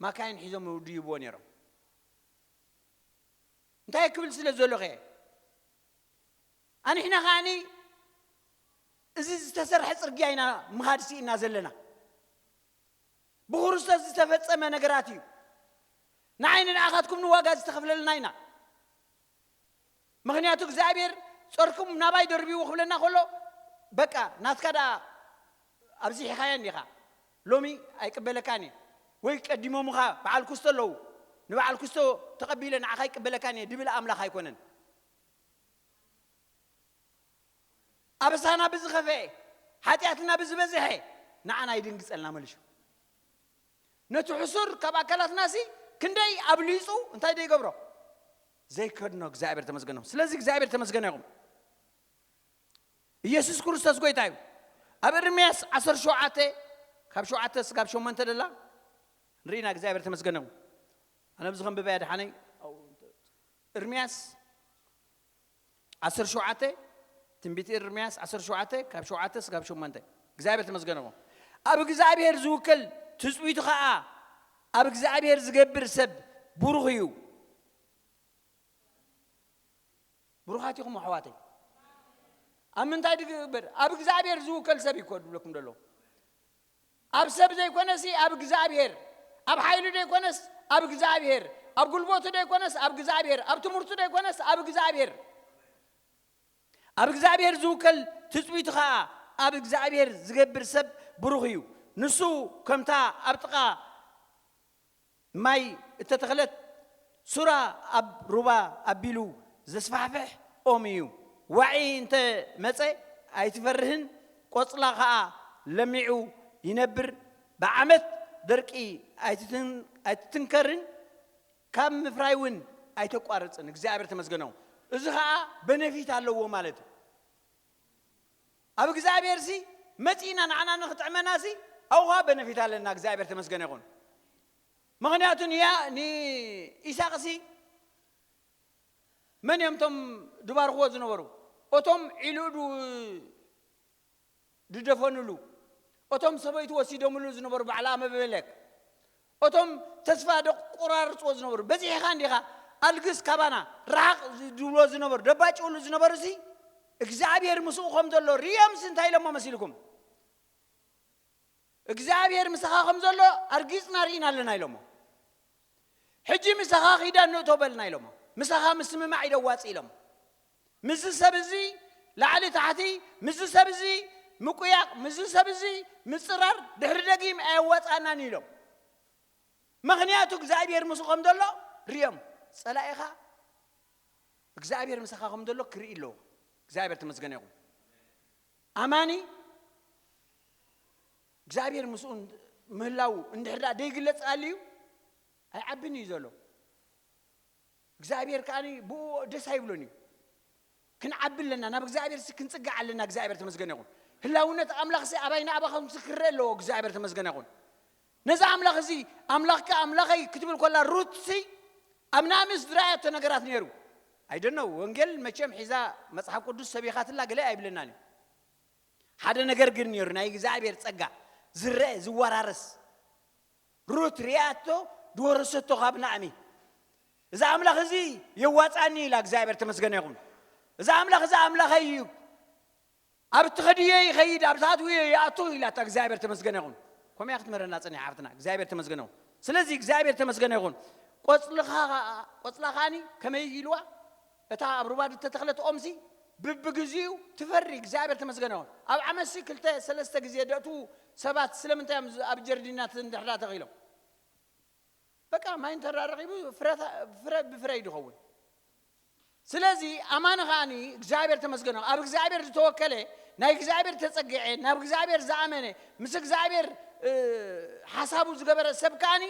ማካይን ሒዞም ድይብዎ ነይሮም። እንታይ ክብል ስለ ዘሎ ከ ኣንሕና ከኣኒ እዚ ዝተሰርሐ ጽርግያ ኢና ምኻድ ስኢና ዘለና። ብክርስቶስ ዝተፈጸመ ነገራት እዩ። ንዓይ ንንኣኻትኩም ንዋጋ ዝተኸፍለልና ኢና። ምኽንያቱ እግዚኣብሔር ጾርኩም ናባይ ደርቢዎ ክብለና ከሎ በቃ ናትካ ደኣ ኣብዚሒኻዮ እንዲኻ። ሎሚ ኣይቅበለካን እየ ወይ ቀዲሞምኻ በዓል ኩስቶ ኣለዉ ንበዓል ኩስቶ ተቐቢለ ንዓኻ ኣይቅበለካን እየ ድብል ኣምላኽ ኣይኮነን። ኣበሳና ብዝኸፈኤ ሓጢኣትና ብዝበዝሐ ንዓና ይድንግጸልና መሊሹ። ነቲ ሕሱር ካብ ኣካላትና ሲ ክንደይ ኣብሊጹ እንታይ ዘይገብሮ ዘይከድኖ እግዚኣብሔር ተመስገኖም። ስለዚ እግዚኣብሔር ተመስገነ ይኹም። ኢየሱስ ክርስቶስ ጎይታ እዩ። ኣብ ኤርምያስ ዓሰርተ ሸውዓተ ካብ ሸውዓተ ስጋብ ሸሞንተ ደላ ንርኢና እግዚኣብሔር ተመስገነ ይኹም። ኣነ ብዚ ከንብበያ ደሓነይ ኤርምያስ ዓሰርተ ሸውዓተ ትንቢት ኤርምያስ ዓሰርተ ሸውዓተ ካብ ሸውዓተ ስጋብ ሸሞንተ እግዚኣብሔር ተመስገነ ይኹም። ኣብ እግዚኣብሔር ዝውከል ትጽቢቱ ኸዓ ኣብ እግዚኣብሔር ዝገብር ሰብ ብሩኽ እዩ። ብሩኻት ኢኹም ኣሕዋተይ። ኣብ ምንታይ ድግበር ኣብ እግዚኣብሔር ዝውከል ሰብ ይኮ ድብለኩም ደሎ ኣብ ሰብ ዘይኮነሲ ኣብ እግዚኣብሔር ኣብ ሓይሉ ዘይኮነስ ኣብ እግዚኣብሔር ኣብ ጉልበቱ ዶ ይኮነስ ኣብ እግዚኣብሔር፣ ኣብ ትምህርቱ ዶ ይኮነስ ኣብ እግዚኣብሔር። ኣብ እግዚኣብሔር ዝውከል ትጽቢቱ ኸኣ ኣብ እግዚኣብሔር ዝገብር ሰብ ብሩኽ እዩ። ንሱ ከምታ ኣብ ጥቓ ማይ እተተኽለት ሱራ ኣብ ሩባ ኣቢሉ ዘስፋሕፍሕ ኦም እዩ። ዋዒ እንተ መጸ ኣይትፈርህን፣ ቆጽላ ኸኣ ለሚዑ ይነብር። ብዓመት ደርቂ ኣይትትን-፣ ኣይትትንከርን፣ ካብ ምፍራይ እውን ኣይተቋርጽን። እግዚኣብሔር ተመስገን ይኹን። እዚ ኸኣ በነፊት ኣለዎ ማለት እዩ። ኣብ እግዚኣብሔር ሲ መጺእና ንዓና ንኽጥዕመና ሲ ኣብኡ ኸኣ በነፊት ኣለና። እግዚኣብሔር ተመስገን ይኹን። ምኽንያቱ ንያ-፣ ንኢሳቕ ሲ መን እዮም እቶም ድባርኽዎ ዝነበሩ? እቶም ኢሉ ዱ-፣ ድደፈኑሉ፣ እቶም ሰበይቱ ወሲዶምሉ ዝነበሩ በዓል ኣመበለክ፣ እቶም ተስፋ ደቆራርጽዎ ዝነበሩ፣ በዚሕኻ እንዲኻ ኣልግስ ካባና ርሓቕ ዝብሎ ዝነበሩ፣ ደባጭውሉ ዝነበሩ ሲ እግዚኣብሔር ምስኡ ከም ዘሎ ርእዮምሲ እንታይ ኢሎሞ መሲልኩም? እግዚኣብሔር ምሳኻ ከም ዘሎ ኣርጊጽና ርኢና ኣለና ኢሎሞ። ሕጂ ምሳኻ ኺዳን ንእቶ በልና ኢሎሞ። ምሳኻ ምስምማዕ ኢዶ ዋጽእ ኢሎሞ። ምስዚ ሰብ እዚ ላዕሊ ታሕቲ፣ ምስዚ ሰብ እዚ ምቁያቕ፣ ምስዚ ሰብ እዚ ምጽራር ድሕሪ ደጊም ኣየዋጽኣናን ኢሎም። ምኽንያቱ እግዚኣብሔር ምስኡ ከም ዘሎ ርዮም። ጸላኢኻ እግዚኣብሔር ምሳኻ ከም ዘሎ ክርኢ ኣለዎ። እግዚኣብሔር ተመስገን ይኹን። ኣማኒ እግዚኣብሔር ምስኡ ምህላው እንድሕር ደኣ ደይግለጽ ኣልዩ ኣይዓብን እዩ ዘሎ። እግዚኣብሔር ከኣ ብኡ ደስ ኣይብሎን እዩ። ክንዓቢ ኣለና፣ ናብ እግዚኣብሔር ሲ ክንጽጋዕ ኣለና። እግዚኣብሔር ተመስገን ይኹን። ህላውነት ኣምላኽ ሲ ኣባይ ንኣባኹም ሲ ክረአ ኣለዎ። እግዚኣብሔር ተመስገን ይኹን። ነዚ ኣምላኽ እዚ ኣምላኽካ ኣምላኸይ ክትብል ኮላ ሩት ሲ ኣብ ናእምስ ዝረኣያቶ ነገራት ነይሩ። ኣይደኖ ወንጌል መቸም ሒዛ መጽሓፍ ቅዱስ ሰቢኻትላ ገለ ኣይብለናን እዩ። ሓደ ነገር ግን ነይሩ፣ ናይ እግዚኣብሔር ጸጋ ዝረአ ዝወራረስ። ሩት ሪኣቶ ዝወረሰቶ ካብ ናእሚ። እዚ ኣምላኽ እዚ የዋጻኒ ኢላ እግዚኣብሔር ተመስገነ ይኹን። እዚ ኣምላኽ እዚ ኣምላኸይ እዩ። ኣብ ትኸድዮ ይኸይድ፣ ኣብ ትኣትውዮ ይኣቱ ኢላታ እግዚኣብሔር ተመስገነ ይኹን። ከምኡ እያ ክትምህረና ጸኒሓ ሓፍትና። እግዚኣብሔር ተመስገነ ይኹን። ስለዚ እግዚኣብሔር ተመስገነ ይኹን። ቆጽልኻ፣ ቆጽላ ከኣኒ ከመይ ኢልዋ? እታ ኣብ ሩባ ዝተተኽለት ኦምሲ ብብግዚኡ ትፈሪ። እግዚኣብሔር ተመስገነ ይኹን። ኣብ ዓመትሲ ክልተ ሰለስተ ግዜ ደእቱ ሰባት ስለምንታይ እዮም ኣብ ጀርዲናት እንድሕዳ ተኺሎም? በቃ ማይ እንተራረኺቡ ፍረ፣ ፍረ ብፍረ እዩ ዝኸውን። ስለዚ ኣማኒ ከኣኒ እግዚኣብሔር ተመስገነ። ኣብ እግዚኣብሔር ዝተወከለ፣ ናይ እግዚኣብሔር ተጸግዐ፣ ናብ እግዚኣብሔር ዝኣመነ፣ ምስ እግዚኣብሔር፣ እ፣ ሓሳቡ ዝገበረ ሰብ ከኣኒ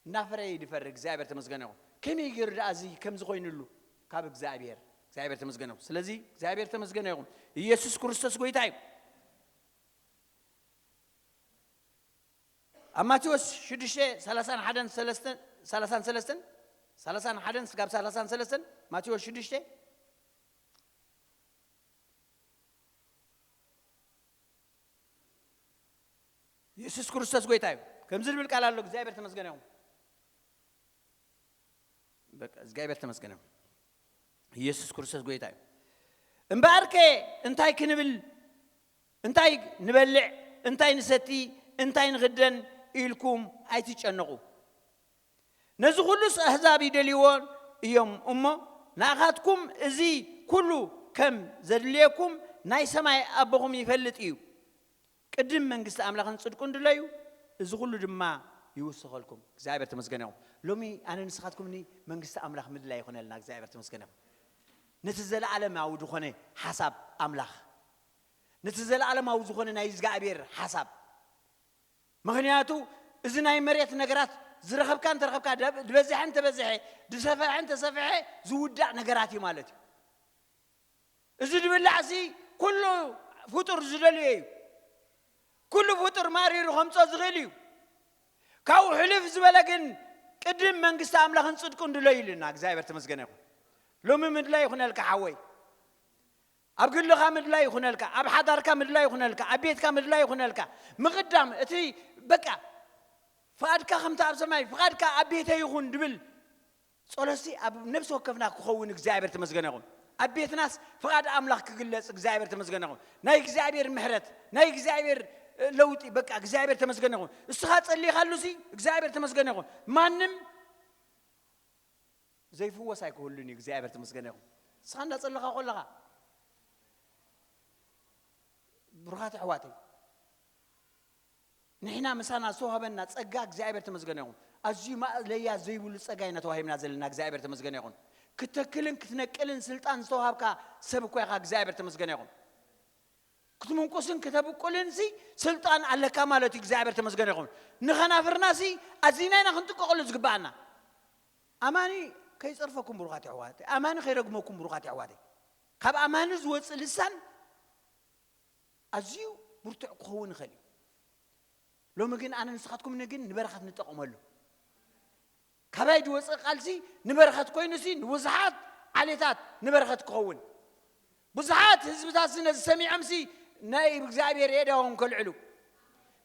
እናፈረየ ይድፈር። እግዚኣብሔር ተመስገነ ይኹን። ከመይ ገይሩ ደኣ እዚ ከምዚ ኮይኑሉ? ካብ እግዚኣብሔር። እግዚኣብሔር ተመስገነ ይኹን። ስለዚ እግዚኣብሔር ተመስገነ ይኹን። ኢየሱስ ክርስቶስ ጎይታ እዩ። ኣብ ማቴዎስ ሽዱሽተ፣ ሰላሳን ሓደን፣ ሰለስተን፣ ሰላሳን ሰለስተን፣ ሰላሳን ሓደን ስጋብ ሰላሳን ሰለስተን፣ ማቴዎስ ሽዱሽተ። ኢየሱስ ክርስቶስ ጎይታ እዩ። ከምዚ ዝብል ቃል ኣሎ፣ እግዚኣብሔር ተመስገነ ይኹን። በቃ፣ እግዚኣብሔር ተመስገነ ይኹን። ኢየሱስ ክርስቶስ ጎይታ እዩ። እምበኣርከ እንታይ ክንብል፣ እንታይ ንበልዕ፣ እንታይ ንሰቲ፣ እንታይ ንኽደን ኢልኩም ኣይትጨነቑ። ነዚ ኩሉስ ኣህዛብ ይደልይዎ እዮም እሞ፣ ንኣኻትኩም እዚ ኩሉ ከም ዘድልየኩም ናይ ሰማይ ኣቦኹም ይፈልጥ እዩ። ቅድም መንግስቲ ኣምላኽን ጽድቁን ድለዩ፣ እዚ ኩሉ ድማ ይውስኸልኩም። እግዚኣብሔር ተመስገነ ይኹን። ሎሚ ኣነ ንስኻትኩም ኒ መንግስቲ ኣምላኽ ምድላይ ይኹነልና። እግዚኣብሔር ተመስገነ ይኹን። ነቲ ዘለዓለማዊ ዝኾነ ሓሳብ ኣምላኽ፣ ነቲ ዘለዓለማዊ ዝኾነ ናይ እግዚኣብሔር ሓሳብ፣ ምኽንያቱ እዚ ናይ መሬት ነገራት ዝረኸብካ እንተረኸብካ፣ ደ-፣ ዝበዝሐ እንተበዝሐ፣ ዝሰፍሐ እንተሰፍሐ ዝውዳእ ነገራት እዩ ማለት እዩ። እዚ ዝብላዕ እዚ ኩሉ ፍጡር ዝደልዮ እዩ። ኩሉ ፍጡር ማሪሩ ከምጾ ዝኽእል እዩ። ካብኡ ሕልፍ ዝበለ ግን ቅድም መንግስቲ ኣምላኽን ጽድቁን ድለዩ ኢሉና። እግዚኣብሔር ተመስገነ ይኹን። ሎሚ ምድላይ ይኹነልካ ሓወይ። ኣብ ግልኻ ምድላይ ይኹነልካ፣ ኣብ ሓዳርካ ምድላይ ይኹነልካ፣ ኣብ ቤትካ ምድላይ ይኹነልካ። ምቕዳም እቲ በቃ ፍቓድካ ከምቲ ኣብ ሰማይ ፍቓድካ ኣብ ቤተይ ይኹን ድብል ጸሎትሲ ኣብ ነፍሲ ወከፍና ክኸውን እግዚኣብሔር ተመስገነ ይኹን። ኣብ ቤትናስ ፍቓድ ኣምላኽ ክግለጽ እግዚኣብሔር ተመስገነ ይኹን። ናይ እግዚኣብሔር ምሕረት፣ ናይ እግዚኣብሔር፣ እ፣ ለውጢ በቃ እግዚኣብሔር ተመስገነ ይኹን። እስኻ ጸሊኻሉሲ እግዚኣብሔር ተመስገነ ይኹን። ማንም ዘይፍወስ ኣይክህሉን እዩ። እግዚኣብሔር ተመስገነ ይኹን። ንስኻ እንዳጸለኻ ከለኻ ብሩኻት ኣሕዋተይ፣ ንሕና ምሳና ዝተዋህበና ጸጋ እግዚኣብሔር ተመስገነ ይኹን። ኣዝዩ ማእለያ ዘይብሉ ጸጋ ኢና ተዋሂብና ዘለና። እግዚኣብሔር ተመስገነ ይኹን። ክትተክልን ክትነቅልን ስልጣን ዝተዋሃብካ ሰብ እኮ ኢኻ። እግዚኣብሔር ተመስገነ ይኹን። ክትምንቁስን ከተብቁልን ሲ ስልጣን ኣለካ ማለት እዩ። እግዚኣብሔር ተመስገነ ይኹን። ንኸናፍርና ሲ ኣዚና ኢና ክንጥቀቐሉ ዝግባኣና። ኣማኒ ከይጸርፈኩም ብሩኻት ኣሕዋተይ፣ ኣማኒ ከይረግመኩም ብሩኻት ኣሕዋተይ። ካብ ኣማኒ ዝወጽእ ልሳን ኣዝዩ ብርቱዕ ክኸውን ይኽእል እዩ። ሎሚ ግን ኣነ ንስኻትኩም ግን ንበረኸት ንጠቐመሉ። ካባይ ዝወፅእ ቃልሲ ንበረኸት ኮይኑሲ ንብዙሓት ዓሌታት ንበረኸት ክኸውን፣ ብዙሓት ህዝብታትሲ ነዚ ሰሚዖምሲ ናይ እግዚኣብሔር የእዳዎም ከልዕሉ፣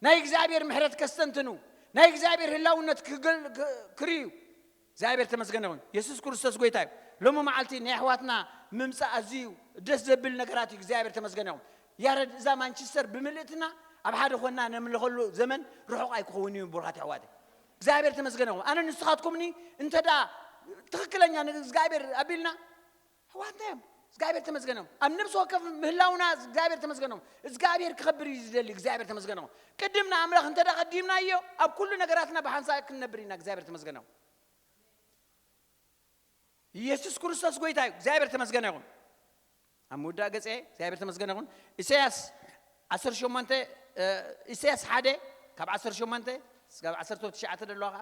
ናይ እግዚኣብሔር ምሕረት ከስተንትኑ፣ ናይ እግዚኣብሔር ህላውነት ክግል- ክ- ክርእዩ። እግዚኣብሔር ተመስገነ ይኹን። የሱስ ክርስቶስ ጎይታ እዩ። ሎሚ መዓልቲ ናይ ኣሕዋትና ምምፃእ ኣዝዩ ደስ ዘብል ነገራት እዩ። እግዚኣብሔር ተመስገነ ይኹን። ያረድ እዛ ማንቸስተር ብምልእትና ኣብ ሓደ ኮና ነምልኸሉ ዘመን ርሑቕ ኣይክኸውን እዩ። ብሩኻት ኣሕዋተይ እግዚኣብሔር ተመስገነ ይኹን። ኣነ ንስኻትኩምኒ እንተ ደኣ ትኽክለኛ ንእግዚኣብሔር ኣቢልና ኣሕዋትና እዮም። እግዚኣብሔር ተመስገነ ይኹን። ኣብ ነብሲ ወከፍ ምህላውና እግዚኣብሔር ተመስገነ ይኹን። እግዚኣብሔር ክኸብር እዩ ዝደሊ። እግዚኣብሔር ተመስገነ ይኹን። ቅድም ንኣምላኽ እንተ ደኣ ቀዲምናዮ ኣብ ኩሉ ነገራትና ብሓንሳእ ክንነብር ኢና። እግዚኣብሔር ተመስገነ ይኹን። ኢየሱስ ክርስቶስ ጎይታ እዩ። እግዚኣብሔር ተመስገነ ይኹን። ኣብ ምውዳእ ገጸ እግዚኣብሔር ተመስገነ ይኹን። ኢሳያስ ዓሰርተ ሸሞንተ፣ እ፣ ኢሳያስ ሓደ ካብ ዓሰርተ ሸሞንተ እስካብ ዓሰርተ ትሽዓተ ዘለዋ ኸዓ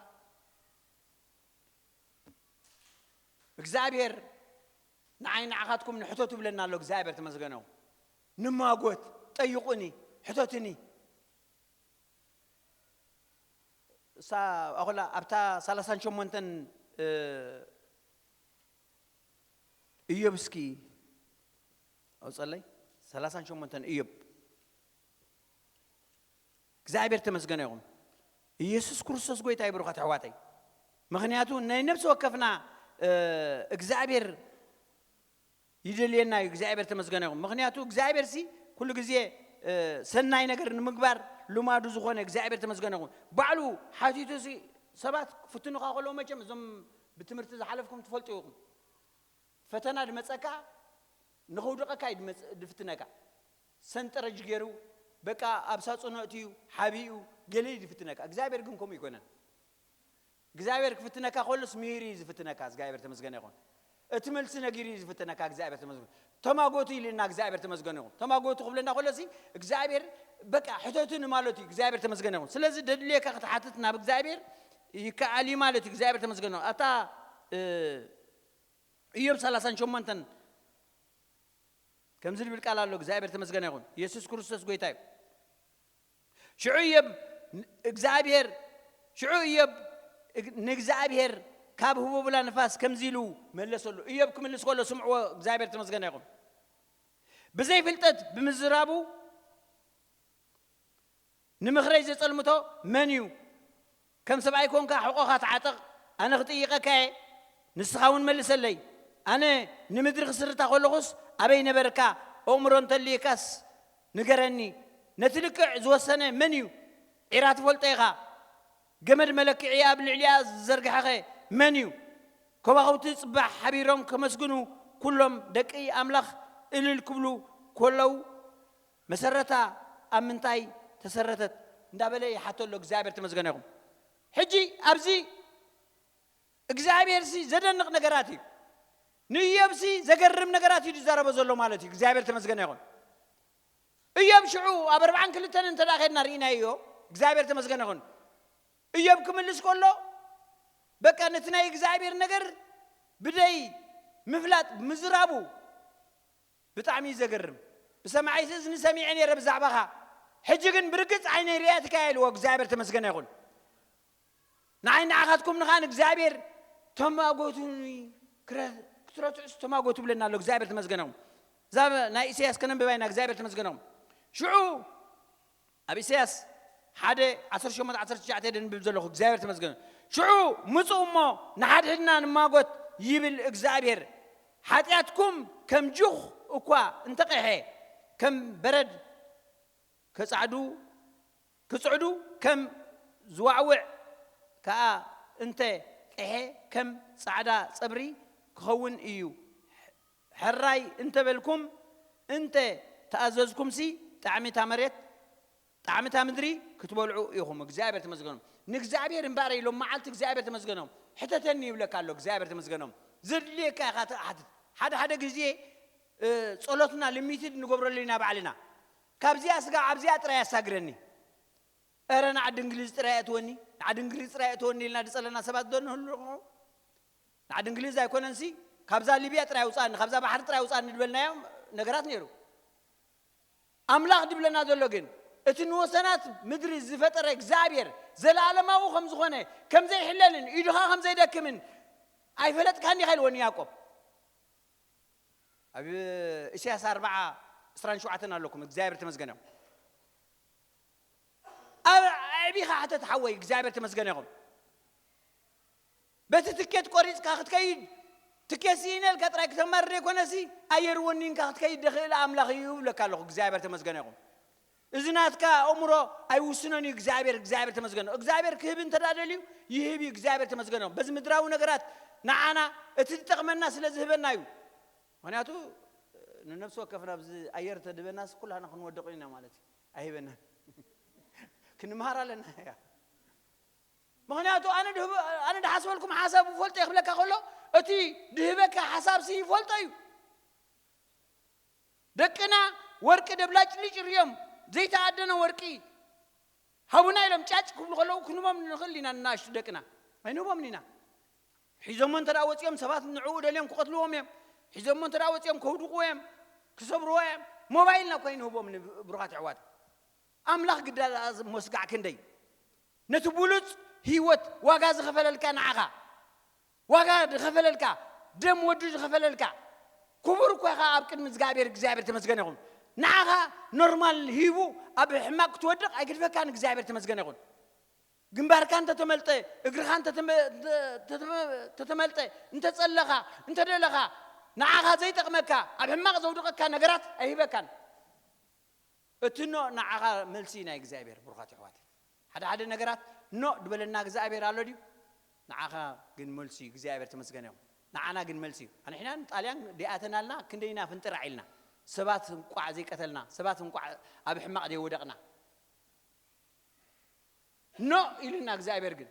እግዚኣብሔር ንዓይ ንዓኻትኩም ንሕተቱ ይብለና ኣሎ። እግዚኣብሔር ተመስገነ ይኹን። ንማጎት፣ ጠይቁኒ፣ ሕተቱኒ። እሳ ኣኹላ ኣብታ ሰላሳን ሸሞንተን፣ እ፣ እዮብ እስኪ ኣውፀለይ። ሰላሳን ሸሞንተን እዮብ። እግዚኣብሔር ተመስገነ ይኹን። ኢየሱስ ክርስቶስ ጎይታ እዩ። ብሩኻት ኣሕዋተይ፣ ምኽንያቱ ናይ ነብሲ ወከፍና፣ እ፣ እግዚኣብሔር ይደልየና እዩ። እግዚኣብሔር ተመስገነ ይኹን። ምኽንያቱ እግዚኣብሔር ሲ ኩሉ ግዜ፣ እ፣ ሰናይ ነገር ንምግባር ልማዱ ዝኾነ እግዚኣብሔር ተመስገነ ይኹን። ባዕሉ ሓቲቱ ሲ ሰባት ክፍትኑኻ ከለዉ መቸም እዞም ብትምህርቲ ዝሓለፍኩም ትፈልጡ ኢኹም። ፈተና ድመጸካ ንኸውድቐካ እዩ ድመጽ- ድፍትነካ። ሰንጠረጅ ገይሩ በቃ ኣብ ሳጹን ኣእትዩ ሓቢኡ ገለ እዩ ድፍትነካ። እግዚኣብሔር ግን ከምኡ ኣይኮነን። እግዚኣብሔር ክፍትነካ ከሎስ ምሂሩ እዩ ዝፍትነካ። እግዚኣብሔር ተመስገነ ይኹን። እቲ መልሲ ነጊሩ እዩ ዝፍትነካ። እግዚኣብሔር ተመስገነ። ተማጎቱ ኢልና እግዚኣብሔር ተመስገነ ይኹን። ተማጎቱ ክብለና ከሎሲ እግዚኣብሔር በቃ ሕተቱኒ ማለት እዩ። እግዚኣብሔር ተመስገነ ይኹን። ስለዚ ደድልየካ ክትሓትት ናብ እግዚኣብሔር ይከኣል እዩ ማለት እዩ። እግዚኣብሔር ተመስገነ ይኹን። ኣታ፣ እ፣ እዮብ ሰላሳን ሸሞንተን ከምዚ ዝብል ቃል ኣሎ። እግዚኣብሔር ተመስገነ ይኹን። ኢየሱስ ክርስቶስ ጎይታ እዩ። ሽዑ እዮብ ን- እግዚኣብሔር ሽዑ እዮብ እግ- ንእግዚኣብሔር ካብ ህቦብላ ንፋስ ከምዚ ኢሉ መለሰሉ። እዮብ ክምልስ ከሎ ስምዕዎ። እግዚኣብሔር ተመስገነ ይኹን። ብዘይ ፍልጠት ብምዝራቡ ንምኽረይ ዘጸልምቶ መን እዩ? ከም ሰብኣይ ኮንካ ሕቖኻ ተዓጠቕ፣ ኣነ ክጥይቐካ እየ፣ ንስኻ እውን መልሰለይ። ኣነ ንምድሪ ክስርታ ከለኹስ ኣበይ ነበርካ? ኣእምሮ እንተልዩካስ ንገረኒ። ነቲ ልክዕ ዝወሰነ መን እዩ? ዒራ ትፈልጦ ኢኻ። ገመድ መለክዒ ኣብ ልዕሊኣ ዝዘርግሐኸ መን እዩ? ከዋኽብቲ ጽባሕ ሓቢሮም ከመስግኑ፣ ኩሎም ደቂ ኣምላኽ እልል ክብሉ ከለዉ፣ መሰረታ ኣብ ምንታይ ተሰረተት? እንዳበለ ይሓቶ ኣሎ። እግዚኣብሔር ተመስገነ ይኹን። ሕጂ ኣብዚ እግዚኣብሔር ሲ ዘደንቕ ነገራት እዩ። ንእዮብ ሲ ዘገርም ነገራት እዩ ዝዛረቦ ዘሎ ማለት እዩ። እግዚኣብሔር ተመስገነ ይኹን። እዮብ ሽዑ ኣብ ኣርባዓን ክልተን እንተ ደኣ ኸድና ርኢናዮ፣ እግዚኣብሔር ተመስገነ ይኹን። እዮብ ክምልስ ከሎ፣ በቃ ነቲ ናይ እግዚኣብሔር ነገር ብደይ ምፍላጥ ምዝራቡ ብጣዕሚ እዩ ዘገርም። "ብሰማዒ እዝኒ ሰሚዐ ነይረ ብዛዕባኻ፣ ሕጂ ግን ብርግጽ ዓይነይ ርእያትካ" ኢልዎ። እግዚኣብሔር ተመስገነ ይኹን። ንዓይ ንዓኻትኩም ንኻን እግዚኣብሔር ተማጎቱኒ፣ ክረ- ክትረትዑስ ተማጎቱ ብለና ኣሎ። እግዚኣብሔር ተመስገነ ይኹን። እዛ ናይ ኢሳያስ ከነንብባ ኢና። እግዚኣብሔር ተመስገነ ይኹን። ሽዑ ኣብ ኢሳያስ ሓደ ዓሰርተ ሸሞንተ ዓሰርተ ትሽዓተ ደንብብ ዘለኹ። እግዚኣብሔር ተመስገነ። ሽዑ ምጹ እሞ ንሓድሕድና ንማጎት ይብል እግዚኣብሔር። ሓጢኣትኩም ከም ጁኽ እኳ እንተቐሐ፣ ከም በረድ ከጻዕዱ፣ ክጽዕዱ፣ ከም ዝዋዕውዕ ከኣ እንተ ቅሐ ከም ጻዕዳ ጸብሪ ክኸውን እዩ። ሕራይ እንተበልኩም፣ እንተ ተኣዘዝኩምሲ፣ ጣዕሚ እታ መሬት፣ ጣዕሚ እታ ምድሪ ክትበልዑ ኢኹም። እግዚኣብሔር ተመስገኖም። ንእግዚኣብሔር እምበኣር ኢሎም መዓልቲ እግዚኣብሔር ተመስገኖም። ሕተተኒ ይብለካ ኣሎ እግዚኣብሔር ተመስገኖም። ዘድልየካ ኢኻ ትሓትት። ሓደ ሓደ ግዜ፣ እ፣ ጸሎትና ሊሚትድ ንገብረሉ ኢና ባዕልና። ካብዚኣ ስጋዕ ኣብዚኣ ጥራይ ኣሳግረኒ። እረ ንዓዲ እንግሊዝ ጥራይ ኣእትወኒ፣ ንዓዲ እንግሊዝ ጥራይ ኣእትወኒ ኢልና ዝጸለና ሰባት ዶ ንህሉ ንኾን? ንዓዲ እንግሊዝ ኣይኮነንሲ፣ ካብዛ ሊብያ ጥራይ ኣውጻኒ፣ ካብዛ ባሕሪ ጥራይ ኣውጻኒ ዝበልናዮም ነገራት ነይሩ። ኣምላኽ ድብለና ዘሎ ግን፣ እቲ ንወሰናት ምድሪ ዝፈጠረ እግዚኣብሔር ዘለኣለማዊ ከም ዝኾነ፣ ከም ዘይሕለልን ኢዱኻ ከም ዘይደክምን ኣይፈለጥካን ዲኻ ኢልዎ ንያዕቆብ። ኣብ ኢሳያስ ኣርብዓ ዕስራን ሸውዓተን ኣለኩም። እግዚኣብሔር ተመስገን ይኹን። ኣብ ኣዕቢኻ ሕተት ሓወይ፣ እግዚኣብሔር ተመስገን ይኹን። በቲ ትኬት ቆሪጽካ ክትከይድ፣ ትኬት ስኢነ ኢልካ ጥራይ ክተማርር ዘይኮነሲ፣ ኣየር ወኒንካ ክትከይድ ደኽእል ኣምላኽ እዩ እብለካ ኣለኹ። እግዚኣብሔር ተመስገን ይኹን። እዚ ናትካ ኣእምሮ ኣይውስኖን እዩ። እግዚኣብሔር፣ እግዚኣብሔር ተመስገን። እግዚኣብሔር ክህብ እንተ ደኣ ደልዩ ይህብ እዩ። እግዚኣብሔር ተመስገን። በዚ ምድራዊ ነገራት ንዓና እቲ ዝጠቕመና ስለ ዝህበና እዩ። ምኽንያቱ ንነፍሲ ወከፍና ኣብዚ ኣየር ተድበናስ ኩላና ክንወድቕ ኢና ማለት እዩ። ኣይህበናን። ክንምሃር ኣለና እያ። ምኽንያቱ ኣነ ድህብ-፣ ኣነ ድሓስበልኩም ሓሳብ ይፈልጦ እየ ክብለካ ከሎ፣ እቲ ድህበካ ሓሳብ ሲ ይፈልጦ እዩ። ደቅና ወርቂ ደብላጭልጭ ርዮም ዘይተኣደነ ወርቂ ሃቡና ኢሎም ጫጭ ክብሉ ከለዉ ክንቦም ንኽእል ኢና። ንናሽቱ ደቅና ኣይንህቦምን ኢና። ሒዞሞ እንተ ደኣ ወፂኦም ሰባት ንዕኡ ደልዮም ክቐትልዎም እዮም። ሒዞሞ እንተ ደኣ ወፂኦም ከውድቕዎ እዮም፣ ክሰብርዎ እዮም። ሞባይልና እኳ ኣይንህቦም ንብሩኻት ኣሕዋት። ኣምላኽ ግዳ ደኣ ሞስጋዕ ክንደይ ነቲ ብሉጽ ህይወት ዋጋ ዝኸፈለልካ ንዓኻ፣ ዋጋ ዝኸፈለልካ፣ ደም ወዱ ዝኸፈለልካ፣ ክቡር እኳ ኢኻ ኣብ ቅድሚ እግዚኣብሔር። እግዚኣብሔር ተመስገን ይኹን። ንዓኻ ኖርማል ሂቡ ኣብ ሕማቅ ክትወድቕ ኣይግድፈካን። እግዚኣብሔር ተመስገን ይኹን። ግንባርካ እንተተመልጠ፣ እግርኻ እንተተመ-፣ እንተ-፣ እንተ-፣ እንተተመልጠ፣ እንተጸለኻ፣ እንተደለኻ፣ ንዓኻ ዘይጠቕመካ፣ ኣብ ሕማቅ ዘውድቐካ ነገራት ኣይህበካን። እቲ ኖ ንዓኻ መልሲ ናይ እግዚኣብሔር። ብሩኻት ኣሕዋተይ፣ ሓደ ሓደ ነገራት ኖ ድበለና እግዚኣብሔር ኣሎ ድዩ? ንዓኻ ግን መልሲ እግዚኣብሔር ተመስገን ይኹን። ንዓና ግን መልሲ እዩ። ኣንሕና ንጣልያን ዲኣተናልና ክንደይና ፍንጥራዕ ኢልና፣ ሰባት እንቋዕ ዘይቀተልና፣ ሰባት እንቋዕ ኣብ ሕማቕ ዘይወደቕና። ኖ ኢልና እግዚኣብሔር ግን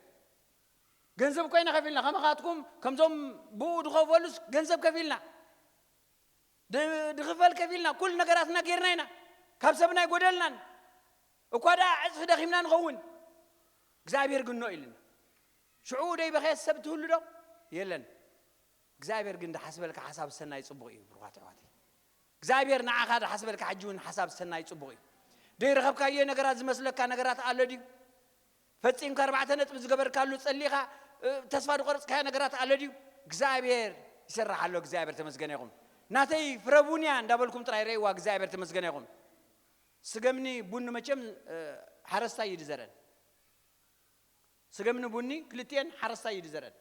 ገንዘብ ኮይና ከፊልና፣ ከመኻትኩም ከምዞም ብኡ ድኸፈሉስ ገንዘብ ከፊልና፣ ድ-፣ ድኽፈል ከፊልና፣ ኩሉ ነገራትና ጌርና ኢና። ካብ ሰብና ኣይጎደልናን። እኳ ደኣ ዕጽፊ ደኺምና ንኸውን፣ እግዚኣብሔር ግን ኖ ኢልና። ሽዑ ደይ በኸየት ሰብ ትህሉ ዶ? የለን። እግዚኣብሔር ግን ድሓስበልካ ሓሳብ ሰናይ ጽቡቕ እዩ፣ ብሩኻት ኣሕዋተይ። እግዚኣብሔር ንዓኻ ድሓስበልካ ሕጂ እውን ሓሳብ ሰናይ ጽቡቕ እዩ። ደይ ረኸብካዮ ነገራት ዝመስለካ ነገራት ኣሎ ድዩ? ፈጺምካ ኣርባዕተ ነጥቢ ዝገበርካሉ ጸሊኻ፣ እ፣ ተስፋ ዝቆረጽካዮ ነገራት ኣሎ ድዩ? እግዚኣብሔር ይሰርሕ ኣሎ። እግዚኣብሔር ተመስገነ ይኹን። ናተይ ፍረ ቡን እያ እንዳበልኩም ጥራይ ረእይዋ። እግዚኣብሔር ተመስገነ ይኹን። ስገምኒ ቡኒ መቸም፣ እ፣ ሓረስታይ እዩ ዝዘርአን። ስገምኒ ቡኒ ክልቲኤን ሓረስታይ እዩ ዝዘርአን።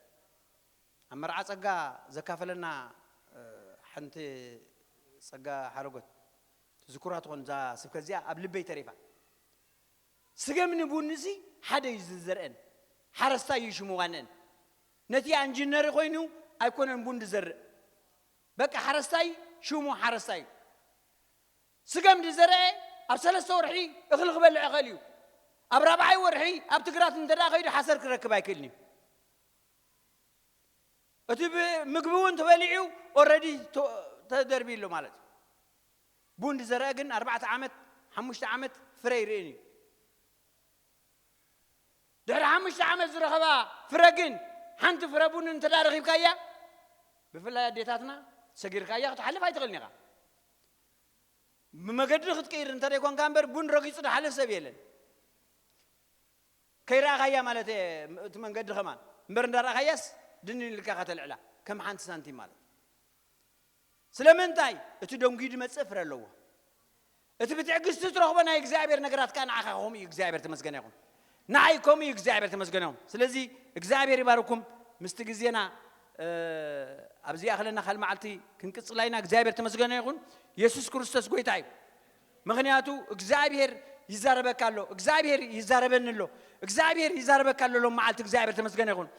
ኣብ መርዓ ጸጋ ዘካፈለና፣ እ፣ ሓንቲ ጸጋ ሓረጎት ትዝክራ ትኾን እዛ ስብከት እዚኣ ኣብ ልበይ ተሪፋ። ስገም ንቡንሲ ሓደ እዩ ዝዘርአን፣ ሓረስታይ እዩ ሽሙ ዋንአን። ነቲ ኣንጂነሪ ኮይኑ ኣይኮነን ቡን ዝዘርእ። በቃ ሓረስታይ ሽሙ ሓረስታይ እዩ። ስገም ዝዘርአ ኣብ ሰለስተ ወርሒ እኽሊ ክበልዕ ይኽእል እዩ። ኣብ ራብዓይ ወርሒ ኣብቲ ግራት እንተ ደኣ ከይዱ ሓሰር ክረክብ ኣይክእልን እዩ። እቲ ብ-፣ ምግቢ እውን ተበሊዑ ኦልሬዲ ተ-፣ ተደርብዩ ኣሎ ማለት እዩ። ቡን ዝዘርአ ግን ኣርባዕተ ዓመት፣ ሓሙሽተ ዓመት ፍረ ይርእን እዩ። ድሕሪ ሓሙሽተ ዓመት ዝረኸባ ፍረ ግን፣ ሓንቲ ፍረ ቡን እንተ ደኣ ረኺብካያ፣ ብፍላይ ኣዴታትና፣ ሰጊርካያ ክትሓልፍ ኣይትኽእልን ኢኻ። ብመገዲ ክትቅይር እንተ ደይኮንካ እምበር፣ ቡን ረጊጹ ዝሓልፍ ሰብ የለን። ከይረኣኻያ ማለት እየ፣ እቲ መንገዲ ከማን። እምበር እንዳረኣኻያስ ድንን ኢልካ ከተልዕላ፣ ከም ሓንቲ ሳንቲም ማለት። ስለምንታይ? እቲ ደንጉዩ ዝመጽእ ፍረ ኣለዎ። እቲ ብትዕግስቲ ትረኽቦ ናይ እግዚኣብሔር ነገራት ከኣ ንዓኻ ከምኡ እዩ። እግዚኣብሔር ተመስገነ ይኹን። ንዓይ ከምኡ እዩ። እግዚኣብሔር ተመስገነ ይኹን። ስለዚ እግዚኣብሔር ይባርኩም። ምስቲ ግዜና፣ እ፣ ኣብዚ ይኣኽለና። ካልእ መዓልቲ ክንቅጽላ ኢና። እግዚኣብሔር ተመስገነ ይኹን። የሱስ ክርስቶስ ጎይታ እዩ። ምኽንያቱ እግዚኣብሔር ይዛረበካ ኣሎ። እግዚኣብሔር ይዛረበኒ ኣሎ። እግዚኣብሔር ይዛረበካ ኣሎ። ሎም መዓልቲ እግዚኣብሔር ተመስገነ ይኹን።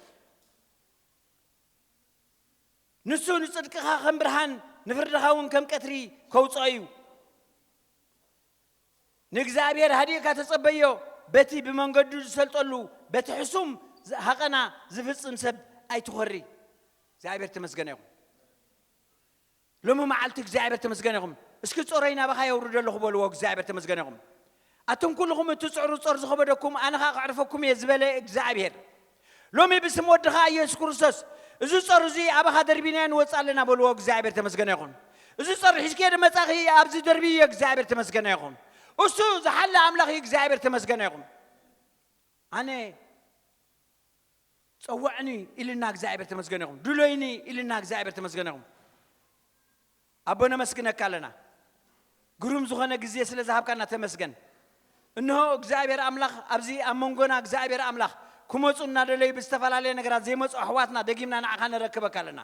ንሱ ንጽድቅኻ ከም ብርሃን፣ ንፍርድኻ እውን ከም ቀትሪ ከውጽኦ እዩ። ንእግዚኣብሔር ሃዲእካ ተጸበዮ፣ በቲ ብመንገዱ ዝሰልጠሉ፣ በቲ ሕሱም ሃቐና ዝፍጽም ሰብ ኣይትኾሪ። እግዚኣብሔር ተመስገነ ይኹን። ሎሚ መዓልቲ እግዚኣብሔር ተመስገነ ይኹን። እስኪ ጾረይ ናባኻ የውርደለኹ በልዎ፣ እግዚኣብሔር ተመስገነ ይኹን። ኣቱም ኩልኹም እትጽዕሩ ጾር ዝኸበደኩም ኣነ ኸኣ ከዕርፈኩም እየ ዝበለ እግዚኣብሔር፣ ሎሚ ብስም ወድኻ ኢየሱስ ክርስቶስ እዚ ጾር እዚ ኣባኻ ደርቢናዮ ንወጽእ ኣለና በልዎ፣ እግዚኣብሔር ተመስገነ ይኹን። እዚ ጾር ሒዝክዮ ድመጻኺ ኣብዚ ደርብዮ፣ እግዚኣብሔር ተመስገነ ይኹን። እሱ ዝሓለ ኣምላኽ እዩ፣ እግዚኣብሔር ተመስገነ ይኹን። ኣነ ጸውዕኒ ኢልና እግዚኣብሔር ተመስገነ ይኹን። ድሎይኒ ኢልና እግዚኣብሔር ተመስገነ ይኹን። ኣቦ ነመስግነካ ኣለና። ግሩም ዝኾነ ግዜ ስለ ዝሃብካና ተመስገን። እንሆ እግዚኣብሔር ኣምላኽ ኣብዚ ኣብ መንጎና እግዚኣብሔር ኣምላኽ ክመጹ እናደለዩ ብዝተፈላለየ ነገራት ዘይመጹ ኣሕዋትና ደጊምና ንዓኻ ነረክበካ ኣለና።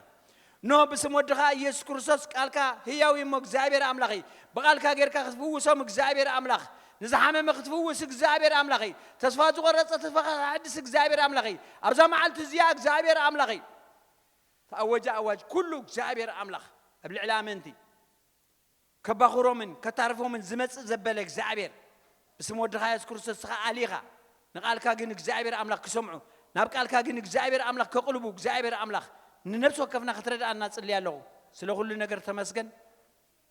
እንሆ ብስም ወድኻ ኢየሱስ ክርስቶስ ቃልካ ህያው እሞ እግዚኣብሔር ኣምላኽ እዩ። ብቓልካ ጌርካ ክትፍውሶም እግዚኣብሔር ኣምላኽ፣ ንዝሓመመ ክትፍውስ እግዚኣብሔር ኣምላኽ እዩ። ተስፋ ዝቖረጸ ተስፋ ክትሓድስ እግዚኣብሔር ኣምላኽ እዩ። ኣብዛ መዓልቲ እዚኣ እግዚኣብሔር ኣምላኽ እዩ። ተኣወጀ ኣዋጅ ኩሉ እግዚኣብሔር ኣምላኽ ኣብ ልዕሊ ኣመንቲ ከባኹሮምን ከታርፎምን ዝመጽእ ዘበለ እግዚኣብሔር ብስም ወድኻ የሱስ ክርስቶስ ስኻ ኣሊኻ ንቓልካ ግን እግዚኣብሔር ኣምላኽ ክሰምዑ ናብ ቃልካ ግን እግዚኣብሔር ኣምላኽ ከቕልቡ እግዚኣብሔር ኣምላኽ ንነብሲ ወከፍና ክትረድኣና ጽልይ ኣለኹ። ስለ ኩሉ ነገር ተመስገን።